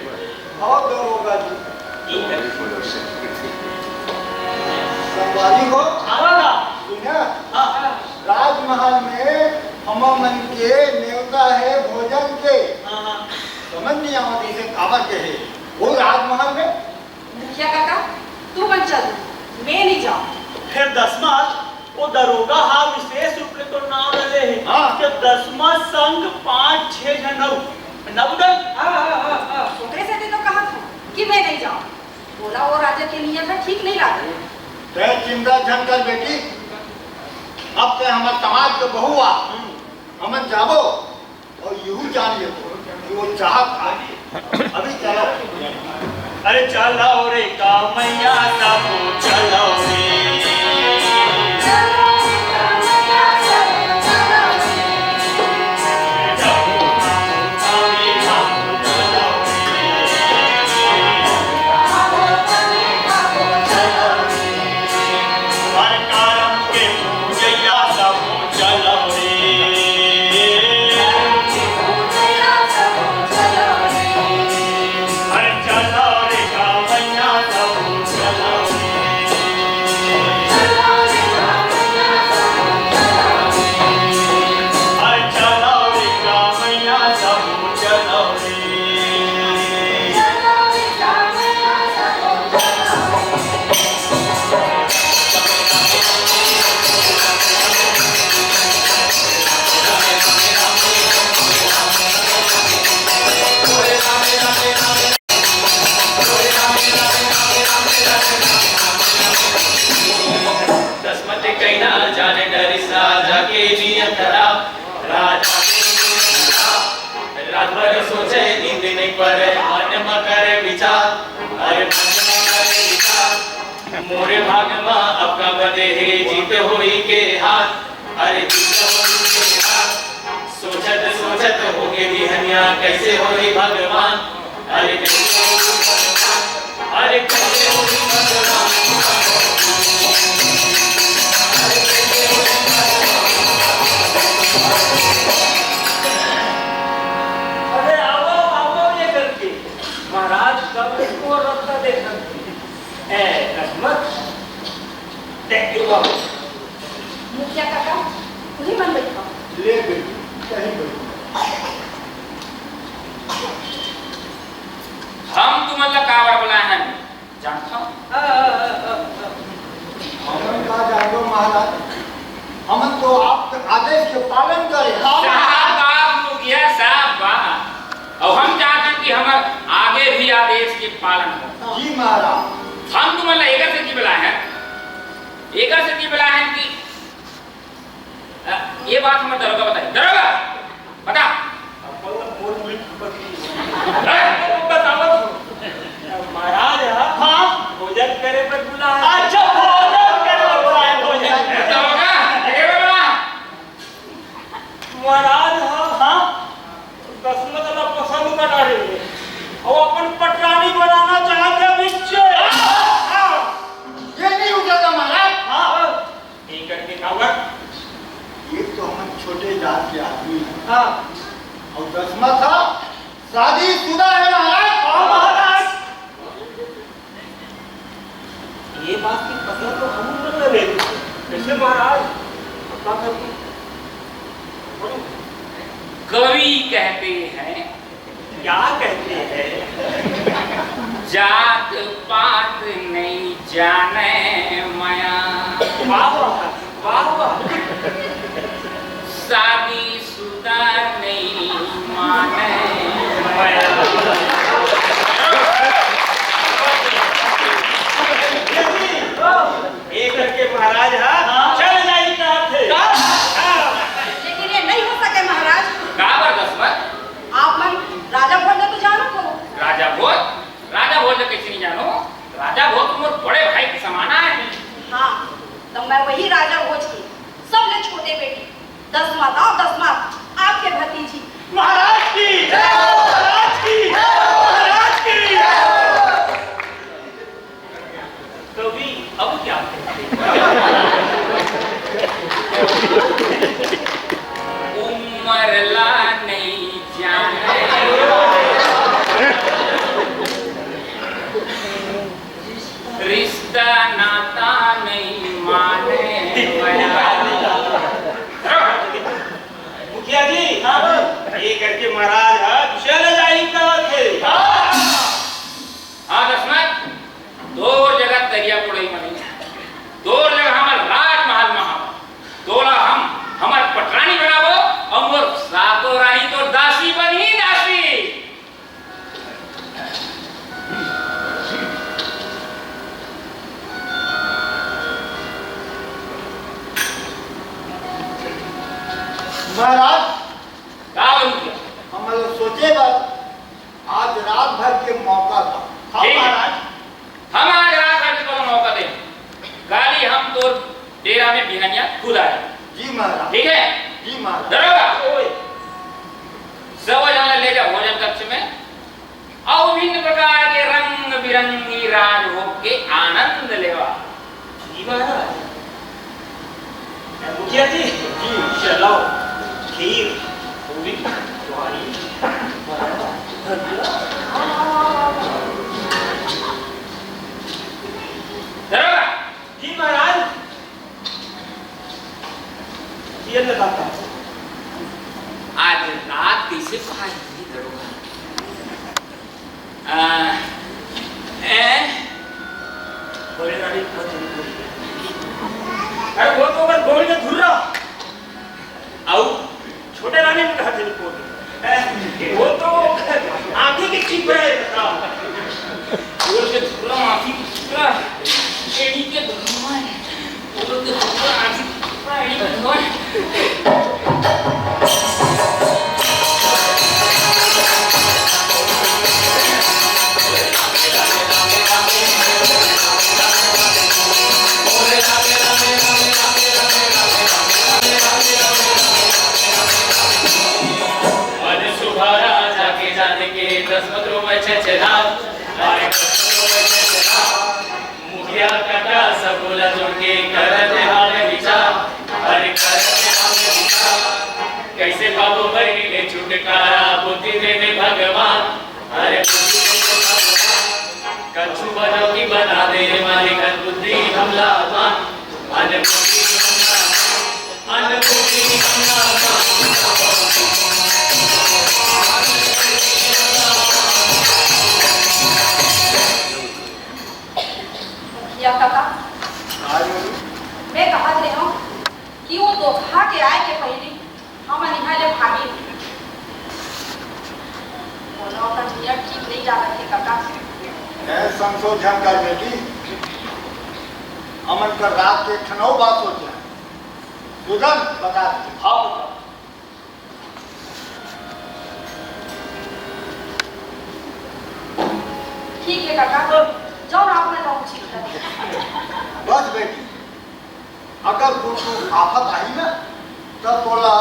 हाँ, दरोगा जी। ठीक है। संगवारी हो, हाँ। सुना? हाँ, हाँ। राजमहल में हमर मन के नेवता है भोजन के। हाँ, हाँ। समझ नहीं आवत इसे काबर के है वो राजमहल में। मुखिया काका, तू मन चल, मैं नहीं जाऊँ। फिर दसमत, वो दरोगा हा विशेष रूप ले तो नाम ले हे हाँ। कि दसमत संग पांच छह झन अउ नवदन। हाँ, हाँ, हाँ, हाँ। ओकरे सेती तो कहत हूँ कि मैं नहीं जाऊँ। बोला वो राजा के नियत है, ठीक नहीं लागे। तै चिंता झन कर बेटी, अब तै हमर समाज के बहू आ, हमन जाबो अउ यहू जान लेबो कि वो चाहत का हे। अभी चलो। अरे चलो रे कामैया सबो चलो रे। दसमत कहिना जाने डरिस राजा के नियत खराब। राजा के नियत खराब। रात भर सोचे, नींद नहीं पड़े, मन म करे विचार। अरे मन म करे विचार। मोरे भाग म अब का बदे हे, जीत होई के हार। अरे जीत होई के हार। सोचत सोचत होगे बिहनिया, कैसे होई भगवान। अरे कैसे होई भगवान। अरे कैसे होई भगवान। अरे आवो, आवो ये करके। महाराज कब को रस्ता देखत हे। ए, दसमत। देख के बाबू। मुखिया काका, उही मन बैठा। ले बेटी, कहीं बैठ। हम तुमन ला काबर बुलाए हन, जानथव? हमन का जानबो महाराज, हमन तो आप आदेश के पालन करे। हाँ महाराज। शाबाश मुखिया, शाबाश। अउ हम चाहथन कि हमर आगे भी आदेश के पालन हो। जी महाराज। हम तुमन ला एकर सेती बुलाए हन, एकर सेती बुलाए हन कि अ, ये बात हमर दरोगा बताही। दरोगा, बता। अपन ला बोल मिल पति। अ? बतावत हूँ। महाराज, हाँ? हाँ? भोजन करे बर बुलाए। अच्छा, भोजन करे बर बुलाए, भोजन। दरोगा, ये बोला। महाराज, हाँ? हाँ? दसमत ला पसंद कर डारे हे। अउ अपन पटरानी बनाना चाहत हे बिच्चे। हाँ। ये नहीं उठेगा महाराज। हाँ। ये करके काबर? ये तो हमन छोटे जात के आदमी हन। हाँ। अउ दसमत शादीशुदा हे महाराज। हाँ महाराज। ये बात की पता तो हम लोग ने नहीं दी। कैसे महाराज? पता करके। कवि कहते हैं, क्या कहते हैं? जात पात नहीं जाने मया। वाह, वाह, वाह, वाह। शादीशुदा नहीं माने मया। ये करके महाराज हा हाँ। चल जाई कहा थे। का? हाँ। लेकिन ये नहीं हो सके महाराज। काबर दसमत? आप मन राजा भोज तो जानत हो। राजा भोज? राजा भोज कैसे नहीं जानो? राजा भोज तो मोर बड़े भाई के समाना है। हाँ, तो मैं वही राजा भोज की सबले छोटे बेटी दसमत, दसमत, आपके भतीजी। महाराज की जय हो। महाराज, का बोलू क्या? हम लोग सोचे बस आज रात भर के मौका था। हाँ ठीक है। महाराज। हम आज रात भर के मौका दे। काली हम तोर डेरा में बिहनिया खुद आ जाए। जी महाराज। ठीक है? जी महाराज। दरोगा, ओए। सब जन ले जा भोजन कक्ष में। अउ विभिन्न प्रकार के रंग बिरंगी राजभोग के आनंद लेवा। जी महाराज। मुखिया जी, जी। चलो, खीर, पूरी, ज्वारी, दरोगा। जी महाराज। ये ले दाता। आज रात कैसे पाई दरोगा? आ, ए? बोले रानी, बहुत जल्दी बोल। अरे वो तो बस गोल में घूर रहा। आऊ? छोटे रानी ने कहा थे रिपोर्ट। ए, वो तो आंखी के चिप रहे था। बोल के घूर रहा, आंखी के चिप रहा। एड़ी के धुआं है। अरे सुभारा जाके जाने के दस पत्रों में छे छे लाख। अरे दस पत्रों में छे छे लाख। मुखिया काका सब बोला जोड़ के करत हावे विचार, अरे करत हावे विचार। कैसे पाबो बहिनी ले छुटकारा, बुद्धि दे दे भगवान। अरे बुद्धि दे दे भगवान। कछु बनो की बना दे मालिक, बुद्धि हमला मान। अरे बुद्धि हमला मान। अरे बुद्धि हमला मान। मुखिया काका, हाँ, जी। मैं कहत रहे हूँ कि वो धोखा के आए के पहले हमन इहाँ ले भागे। कोनो का नियत ठीक नहीं लागत हे काका। ए, संशोधन कर बेटी, हमन कर रात के ठनौ बात सोचा। सुदन, बता दे। हाँ, बता। ठीक है काका, जाओ ना, आपने तो कुछ नहीं। बस बेटी, अगर कुछ आफत आही ना, तब तोला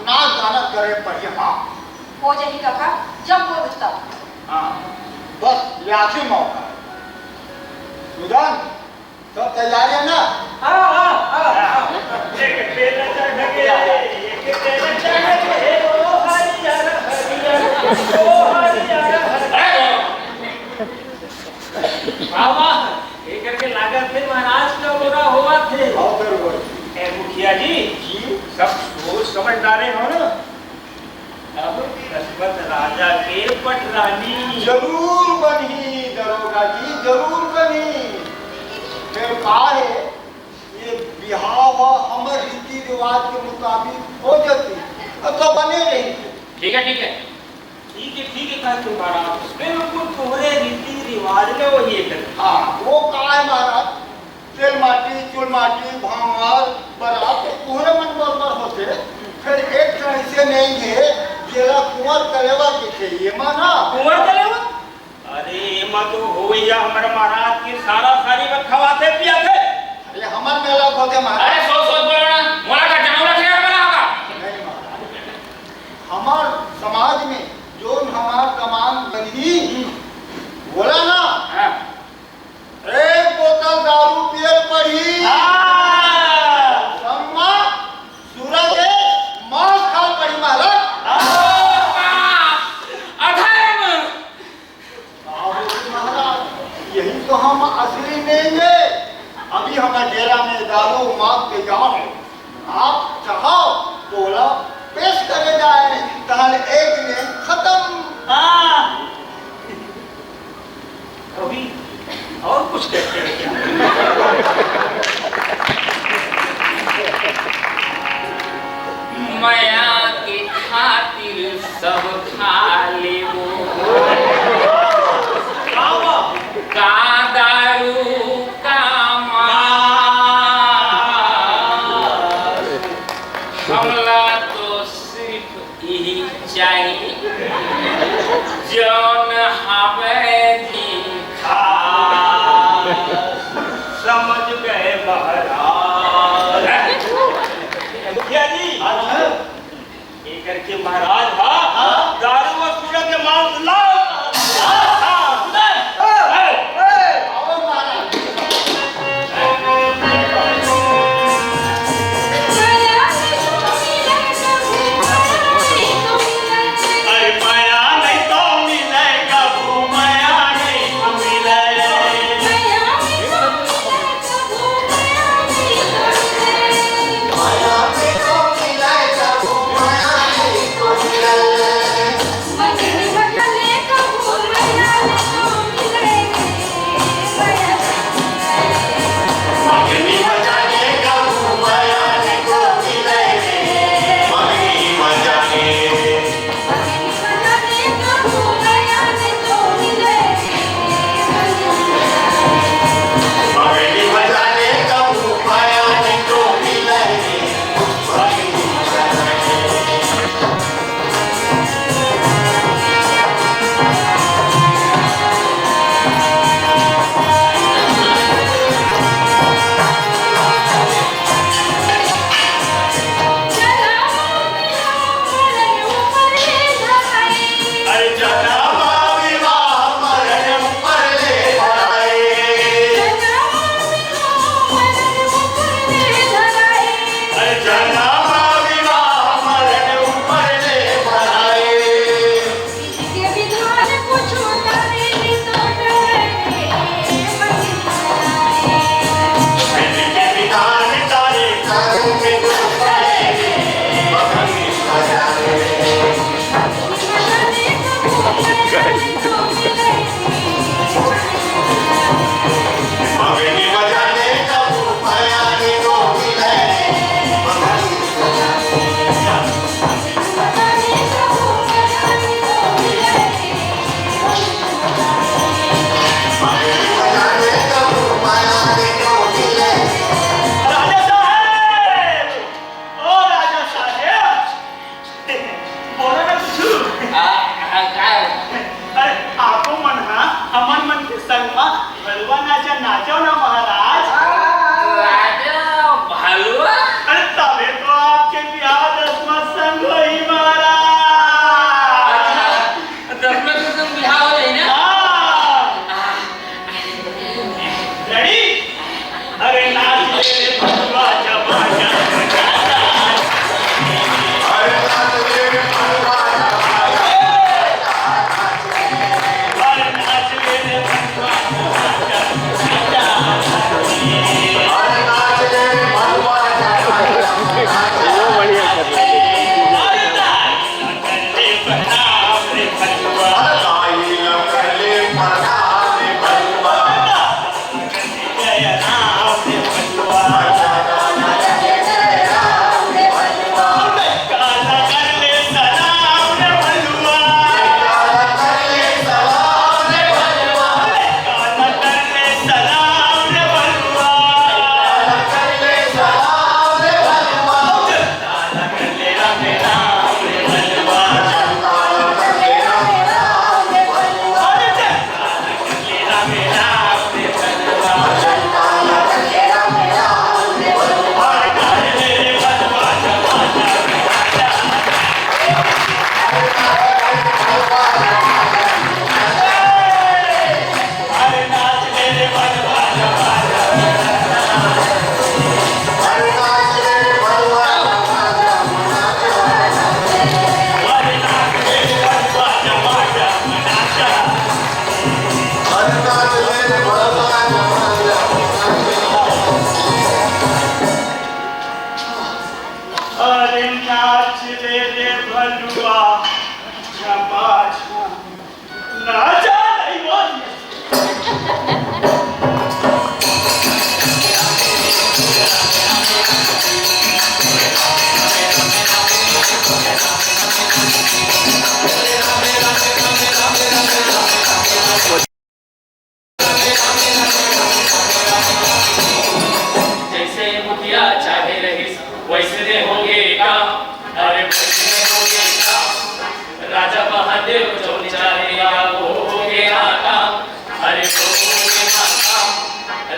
नाच गाना करे पड़ही। हाँ। हो जाही काका, जब बोल तब। हाँ, बस ये आखिरी मौका है। सुदन, सब तैयार है ना? हाँ, हाँ, हाँ, हाँ। एक बेला चढ़ गए, एक बेला चढ़ गए, ओ हरियर, हरियर, ओ हरियर, हरियर। बाबा, एकर के लागत हे महाराज का बुरा होवत हे। हाँ, बरोबर। ए मुखिया जी, जी। सब सोच समझदारे हो ना? अब दशरथ राजा के पटरानी। जरूर बनही दरोगा जी, जरूर बनही। फेर का हे, ये बिहाव ह हमर रीति रिवाज के मुताबिक हो जती, अब तो बने रही। ठीक है, ठीक है। ठीक है, ठीक है, कहत हँव महाराज, बिल्कुल तुँहरे रीति रिवाज में वही एक। हाँ, वो का हे महाराज, तेल माटी, चूल माटी, भांवर, बरात तो तुँहरे मन बरोबर होथे। फेर एक ठन अइसे नइ हे, जेला कुंवर कलेवा कहिथे, ये माना? कुंवर कलेवा? अरे, एमा तो होवइया हमर महाराज के सारा सारी बर खवाथे पियाथे। अरे, हमर मेला होथे महाराज। अरे, सोच सोच बोलो ना, मोला का जनेऊ रखे यार बना होगा। नहीं महाराज, हमर समाज में जोन हमर कमान बनही, बोला ना। हाँ। एक बोतल दारू पियल पड़ही। हाँ। संगमा सूरा के मांस खाल पड़ही महाराज। हाँ। अधर्म। बाबू महाराज, यही तो हम असली नेंग हे। अभी हमर डेरा में दारू मांस के जाम हे। आप चाहो तो ओला पेश करे जाए, तहन एक नेंग खतम। हाँ। कवि, और कुछ कहते हैं क्या? मया के खातिर सब खा लेबो। का दारू, का मांस, हमला तो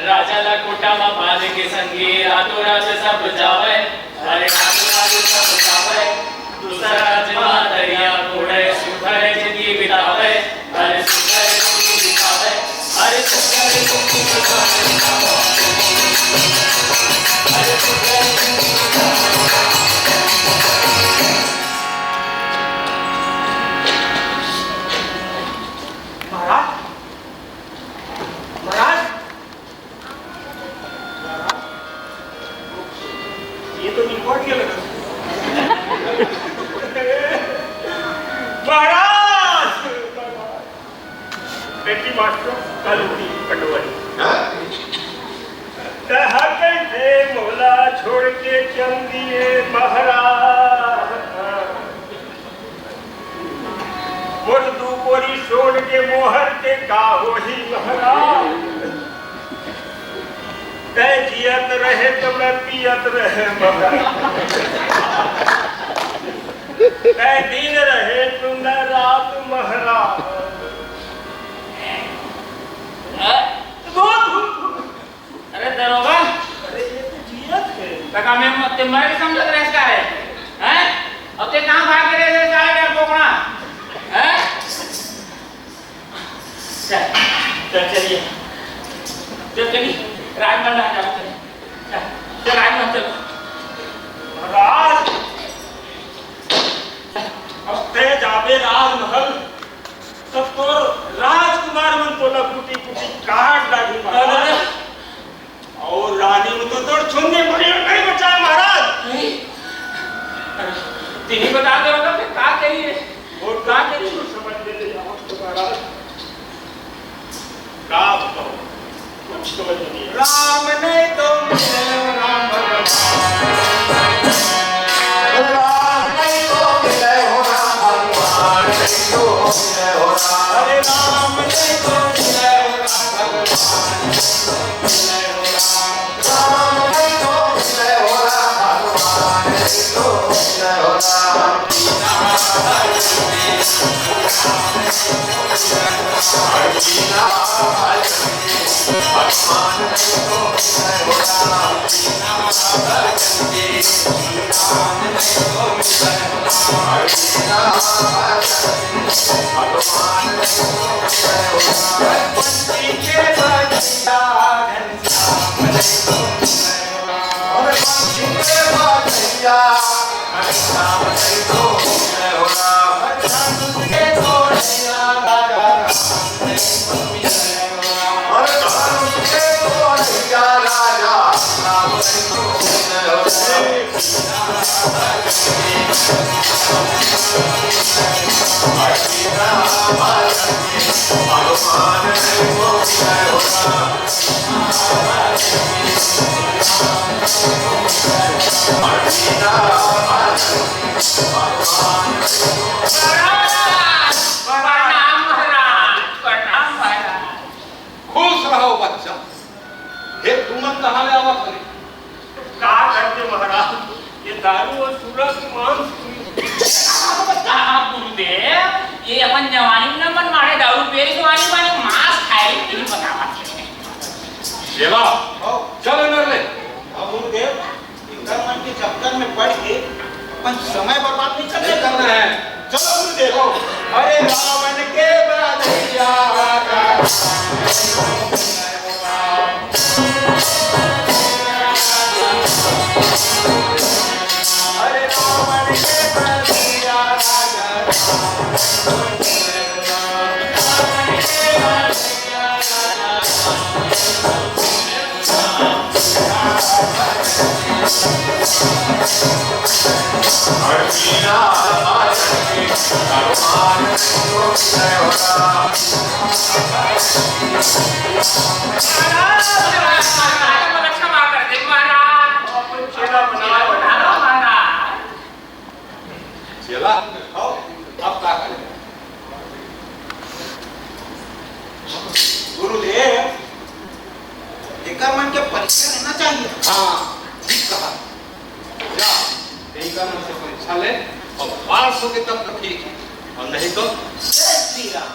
राजा ला कोटा म बांध के संगी, रातों रात सब जावय। अरे रातों रात सब जावय, दूसरा राज म दरिया कोड़य, सुखर जिंदगी बितावय। अरे सुखर जिंदगी बितावय, अरे सुखर जिंदगी बितावय। अरे सुखर जिंदगी बितावय। महाराज, महाराज, ये तो निपट के लगा। महाराज, बेटी मास्टर, कल की पटवारी। तह कैसे मोला छोड़ के चल दिए महाराज। मोर दू बोरी सोन के मोहर के का होही महाराज? तै जियत रहे त मैं पियत रहे महाराज। तै दिन रहे त मैं रात महाराज। अरे दरोगा, अरे ये तो जियत हे। त का मैं ते मर के समझत रहेस का रे? हैं? अब ते कहाँ भाग गे रे साले डरपोकना? हैं? चल, चल चलिए। चल चलिए, राजमहल आ जाओ, चल। चल, चल राजमहल चल। महाराज, अब ते जाबे राजमहल, तब तोर राजकुमार मन तोला कुटी कुटी काट डारही महाराज। अउ रानी मन तो तोर छुन्नी भरिया नहीं बचाए महाराज। नहीं। अरे, तेही बता दे रहा, फिर का कही रे? अउ का कही? समझ में नहीं आवत तो महाराज। का बताओ? कुछ समझ में नहीं। राम नहीं तो मिले राम भगवान। राम नहीं तो मिले हो राम भगवान, नहीं तो मिले हो राम। अरे राम नहीं तो मिले हो राम भगवान। प्रणाम महाराज, प्रणाम महाराज। खुश रहो बच्चा। हे तुमन कहाँ ले आवत हवे? का करते महाराज, ये दारू अउ सुरा के मांस पूरी। का गुरुदेव, ये अपन जवानी में मन मारे दारू पी, जवानी माने मांस खाए, यही बतावा। चला, चल अंदर ले। हाँ गुरुदेव, इनका मन के चक्कर में पड़ के अपन समय बर्बाद नहीं करने करना है। चलो गुरुदेव। अरे रावण के बधइया, अरे रावण के बधइया राजा। चला, अब का करे? गुरुदेव, एकर मन के परीक्षा लेना चाहिए। हाँ, ठीक कहा। जा, एकर मन से परीक्षा ले, अउ पास होगे तब तो ठीक हे, अउ नहीं तो जय श्री राम।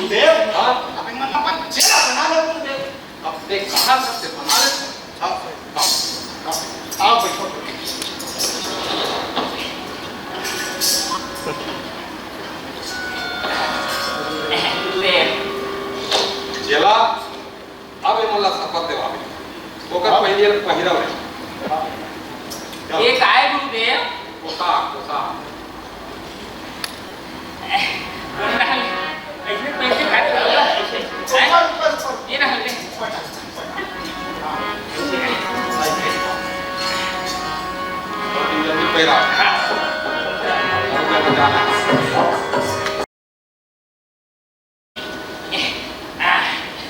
देव, हाँ? अबे मन अपन चेला बना ले तू देव। अब देख, कहाँ से बना ले? हाँ, हाँ, हाँ। आओ, बैठो। चेला, अब ये मन ला शपथ देवाबे। ओकर हाँ। पहले पहिरा ले। हाँ। ये काय गुरुदेव? पोशाक, पोशाक। कोन डाल? ऐसे, ऐसे खड़े हो गया। हैं? ये ना ले।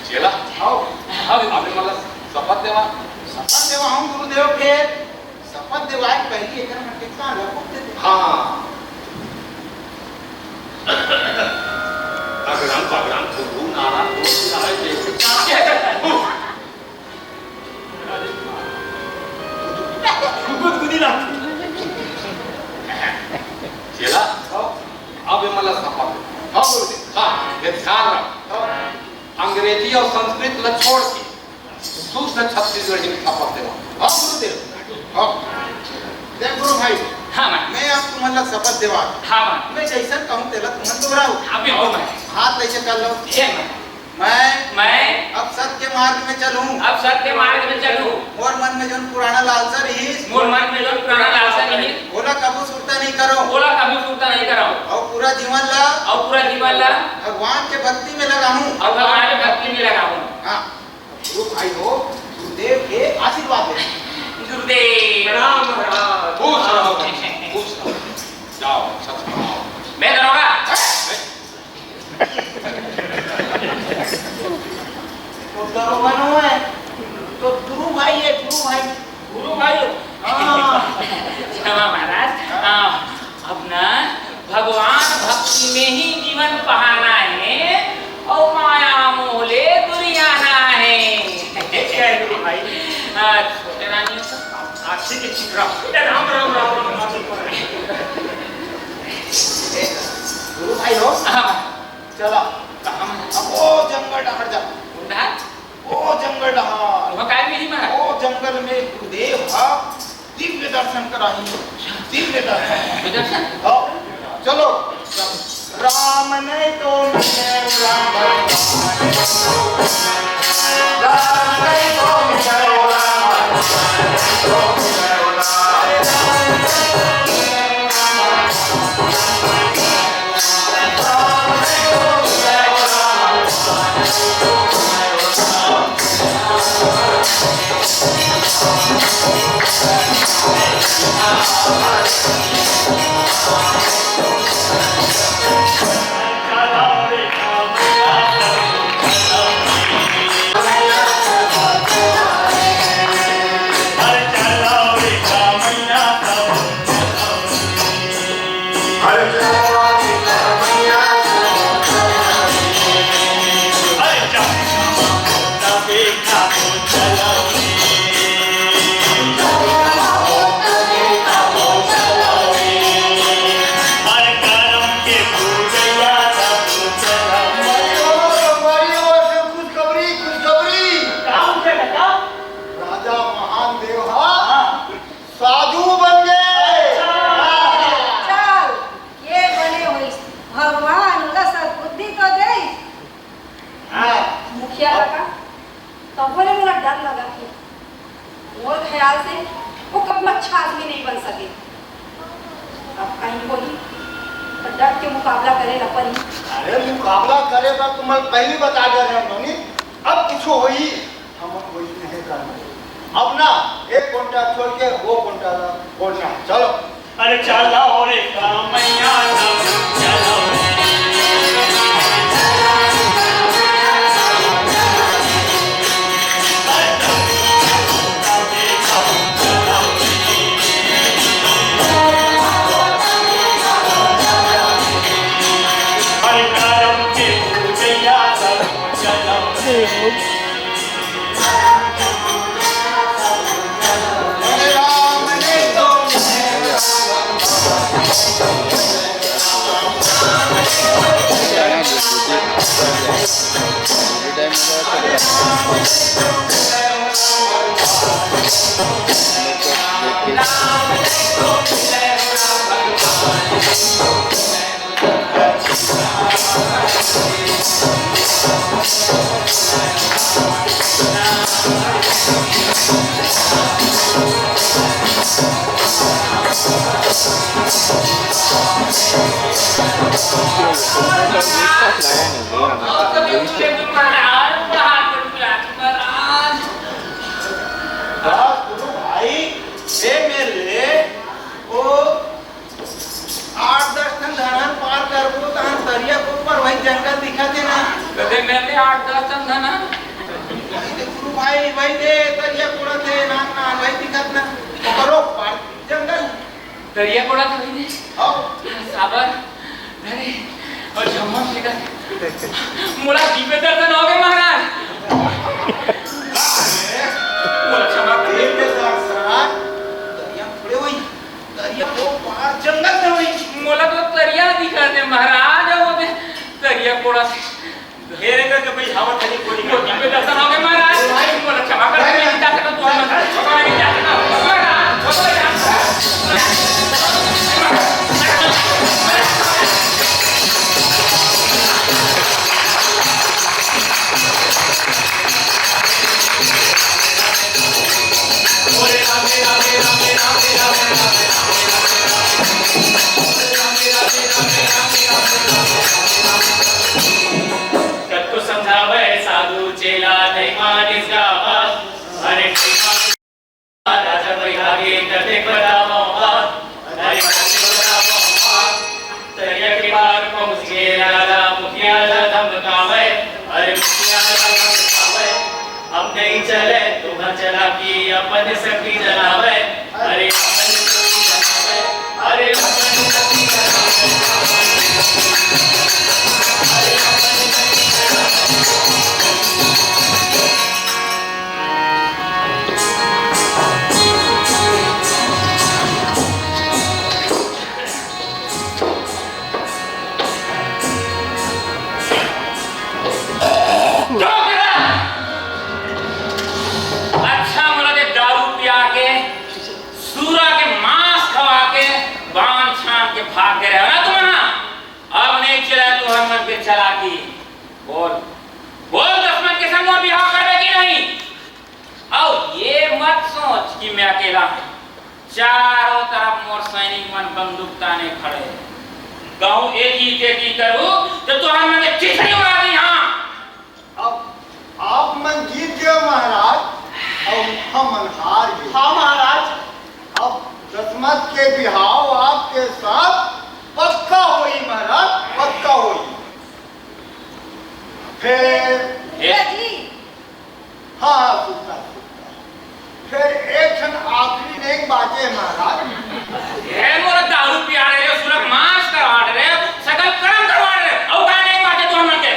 चेला, आओ। आओ। अबे मतलब शपथ देवा। शपथ देवा हूँ गुरुदेव के। शपथ देवाए पहली एकर मन के कान ला फूंक देते। हाँ। अगड़म पगड़म फुगू नारा फुगू नारा देख। गुदगुदी ना। चेला, अब ये मला शपथ। हाँ, गुरुदेव। हाँ, ये ध्यान रख। हाँ। अंग्रेजी और संस्कृत ला छोड़ के शुद्ध छत्तीसगढ़ी में शपथ देवा। हाँ, गुरुदेव। हाँ। देख गुरु भाई, हाँ, मैं। मैं अब तुमन ला शपथ देवा। हाँ, मैं। मैं जैसन कहूँ तेला तुमन दोहराओ। हाँ, बिल्कुल, मैं। हाथ लेके कर लो। हे, मैं। मैं। मैं। अब सत्य मार्ग में चलूं। अब सत्य मार्ग में चलूं। मोर मन में जोन पुराना लालसा रहिस। मोर मन में जोन पुराना लालसा रहिस। ओला कभू सुरता नहीं करो। ओला कभू सुरता नहीं करो। और पूरा जीवन ला। और पूरा जीवन ला। भगवान के भक्ति में लगाऊं। और भगवान के भक्ति में लगाऊं। हाँ। गुरु भाई हो, गुरुदेव के आशीर्वाद ले। गुरुदेव। प्रणाम महाराज। खुश रहो, खुश रहो। जाओ, सच बनाओ। मैं दरोगा। तो दरोगा नो है, तो गुरु भाई है, गुरु भाई। गुरु भाई हो? हाँ। क्षमा महाराज, हाँ, अब ना भगवान भक्ति में ही जीवन पहाना है और माया मोह ले दुरियाना है। जय गुरु भाई। हाँ, छोटे रानी हो तो? हाँ, ठीक है, ठीक, राम। राम, राम, राम, राम, राम। गुरु भाई हो? हाँ। चला, कहाँ में? अब वो जंगल डहर जा। कौन डहर? वो जंगल डहर। वहाँ काय मिली महाराज? वो जंगल में गुरुदेव हा, दिव्य दर्शन कराही। दिव्य दर्शन। दिव्य दर्शन? हाँ, चलो। राम नहीं तो मिले, राम नहीं तो मिले, राम नहीं तो मिले, राम नहीं तो मिले। राजा महान देव हा साधु बन गए। चल, ये बने होइस, भगवान ओला सद्बुद्धि तो देइस। हाँ। मुखिया काका, तभो ले मोला डर लगत हे। मोर ख्याल से वो कभू अच्छा आदमी नहीं बन सके। अब कहीं होही, तो डट के मुकाबला करे ला पड़ही। अरे, मुकाबला करे बर तो मैं पहली बता दे रहे हूँ, नोनी। अब कुछ होही, हम कोई नहीं करना। अब ना, एक कोंटा छोड़ के वो कोंटा ला, कोंटा। चलो। अरे चलो रे कामैया, चलो। भाई, ए मेर ले, ओ आठ दस ठन धनन पार करबो, तहन तरिया के ऊपर वही जंगल दिखत हे ना। कते मेर ले आठ दस ठन धनन? वही दे गुरु भाई, वही दे तरिया कोड़त हे, नान नान वही दिखत ना। ओकरो पार जंगल। तरिया कोड़त हे वही दे। हाँ। साबर, अरे, अउ झम्मा फेंकत। मोला दिव्य दर्शन होगे महाराज। मोला क्षमा कर। दिव्य दर्शन? तरिया थोड़े होही। तरिया ओ पार जंगल में होही। मोला तो तरिया दिखत हे महाराज, वो दे तरिया कोड़त हे। ढेर करके भाई हवा तनी कोड़ी मोती पे दर्शन होगे महाराज। मोला क्षमा कर, मैं नहीं जा सकता, तू हमर छोटा नहीं जा सकता। महाराज, छोटा नहीं जा सकता। कतको समझावे साधु चेला, नहीं मानिस गावा। अरे राजा भाई आगे कते बतावा। अरे कते बतावा। तरिया के पार पहुँच के राजा मुखिया ला धमकावे। अरे मुखिया ला धमकावे। अब नहीं चले तुम्हार चलाकी, अपन शक्ति जनावे। अरे अपन शक्ति जनावे। अरे अपन शक्ति जनावे। अरे अपन शक्ति जनावे। अच्छा, मोला दे दारू पिया के, सूरा के मांस खवा के, बांध छान के भाग गे रहे हो ना तुम यहाँ। अब नहीं चले तुहर मन के चलाकी। बोल, बोल, दस मन के संग मोर बिहाव करबे कि नहीं? अउ ये मत सोच कि मैं अकेला हूँ, चारों तरफ मोर सैनिक मन बंदूक ताने खड़े हे। कहूँ एकी तेकी करूँ तो तुहर मन के चिथड़ी उड़ा दिहूँ। अब आप मन जीत गए महाराज, अउ हमन हार गए। हाँ महाराज। अब दसमत के बिहाव आपके साथ पक्का होही महाराज, पक्का होही। फिर ए- जी। हाँ, हाँ, सुनता, सुनता। फिर एक ठन आखिरी नेग बाचे महाराज। ए मोला दारू पिया रहे हो, सुरक मांस करवा रहे हो, सकल कर्म करवा रहे हो, अउ का नेग बाचे तुमन के?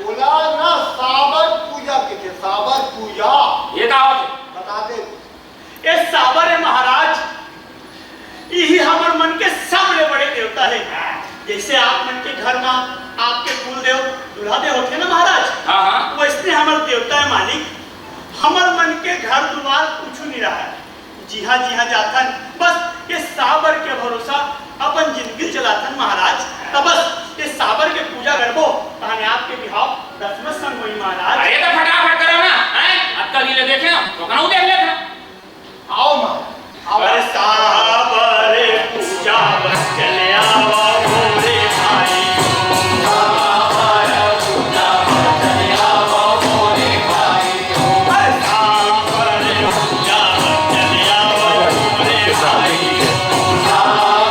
ओला ना साबर पूजा कथे, साबर पूजा। ये का होथे? बता दे। ए साबर हे महाराज, इही हमर मन के सबले बड़े देवता हे। जैसे आप मन के घर मा आपके कुल देव दूल्हा देव होथे ना महाराज, हाँ, हाँ। वैसने हमर देवता हे मालिक। हमर मन के घर दुआर कुछु नहीं रहा हे। जिहाँ जिहाँ जाथन बस ये साबर के भरोसा अपन जिंदगी चलाथन महाराज। तब बस ये साबर के पूजा करबो, तहने आपके बिहाव दसमत संग होही महाराज। अरे तो फटाफट करो ना, हैं? अक्कल ही ले देखे ना, तो कहूँ देख लेते हैं। आओ माँ, आओ। अरे साबर पूजा बर चले आवा मोरे भाई। साबर पूजा बर चले आवा मोरे भाई। अरे साबर पूजा बर चले आवा मोरे भाई। साबर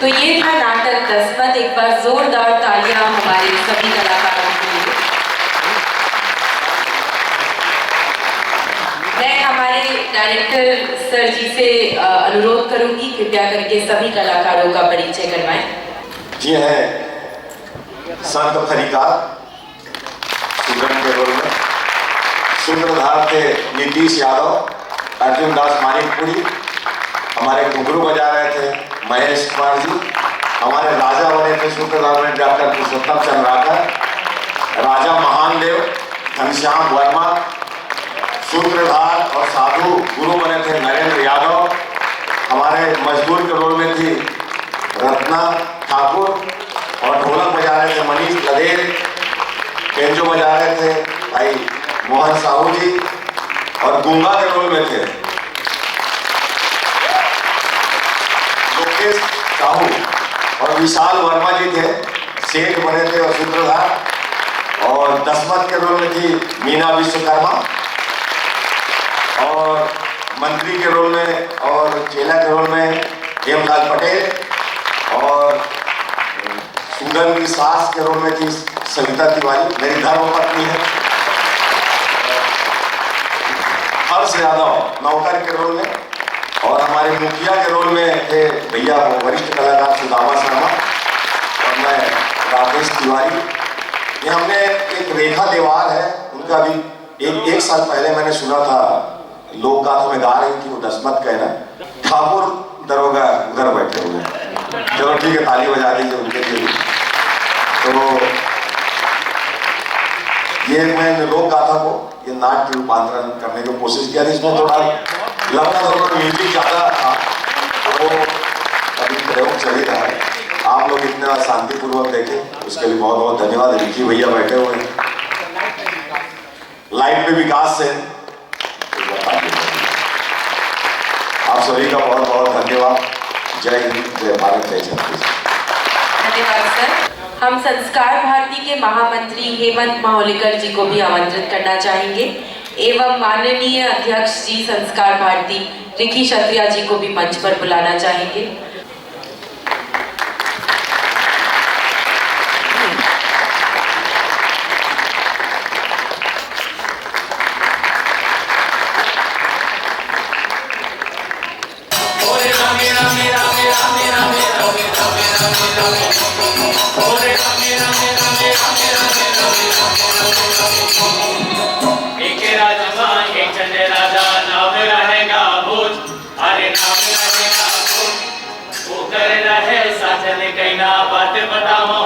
तो ये था नाटक दसमत। एक बार जोरदार तालियां हमारे सभी कलाकारों के लिए। मैं हमारे डायरेक्टर सर जी से, अ, अनुरोध करूंगी, कृपया करके सभी कलाकारों का परिचय करवाएं। ये है संत फरीदार सुगम के रोल में, सूत्रधार थे नीतीश यादव, अर्जुन दास मानिकपुरी, हमारे घुघरू बजा रहे थे महेश कुमार जी, हमारे राजा बने थे सूत्रधार में डॉक्टर पुरुषोत्तम चंद्राकर, राजा महान देव, घनश्याम वर्मा, सूत्रधार और साधु गुरु बने थे नरेंद्र यादव, हमारे मजदूर के रोल में थी रत्ना ठाकुर और ढोलक बजा रहे थे मनीष लदेर, बेंजो बजा रहे थे भाई मोहन साहू जी और गूंगा के रोल में थे लोकेश साहू और विशाल वर्मा जी थे, सेठ बने थे और सूत्रधार, और दसमत के रोल में थी मीना विश्वकर्मा, और मंत्री के रोल में और चेला के रोल में हेमलाल पटेल, और सूदन की सास के रोल में थी सविता तिवारी, मेरी धर्म पत्नी है। हर्ष यादव नौकर के रोल में, और हमारे मुखिया के रोल में थे भैया, वो वरिष्ठ कलाकार सुदामा शर्मा, और मैं राकेश तिवारी। ये हमने एक रेखा देवार है, उनका भी एक, एक साल पहले मैंने सुना था, लोक गाथा में गा रही थी, वो दसमत कहना, ठाकुर दरोगा उधर बैठे हुए हैं। चलो ठीक है, ताली बजा दीजिए उनके लिए भी। तो ये मैं लोक गाथा को ये नाट्य रूपांतरण करने की कोशिश किया था। इसमें थोड़ा लंबा थोड़ा म्यूजिक ज़्यादा था, वो अभी प्रयोग चल ही रहा है। आप लोग इतना शांतिपूर्वक देखें, उसके लिए बहुत बहुत धन्यवाद। रिकी भैया बैठे हुए हैं, लाइट में विकास से। आप सभी का बहुत बहुत धन्यवाद। जय हिंद, जय भारत, जय छत्तीसगढ़। धन्यवाद सर। हम संस्कार भारती के महामंत्री हेमंत माहुलेकर जी को भी आमंत्रित करना चाहेंगे एवं माननीय अध्यक्ष जी संस्कार भारती रिकी क्षत्रिया जी को भी मंच पर बुलाना चाहेंगे। एक राजमा, एक चंद्र राजा, नाम रहेगा भोज। अरे नाम रहेगा भोज। वो कर रहे साजन कैना, बात बतावा।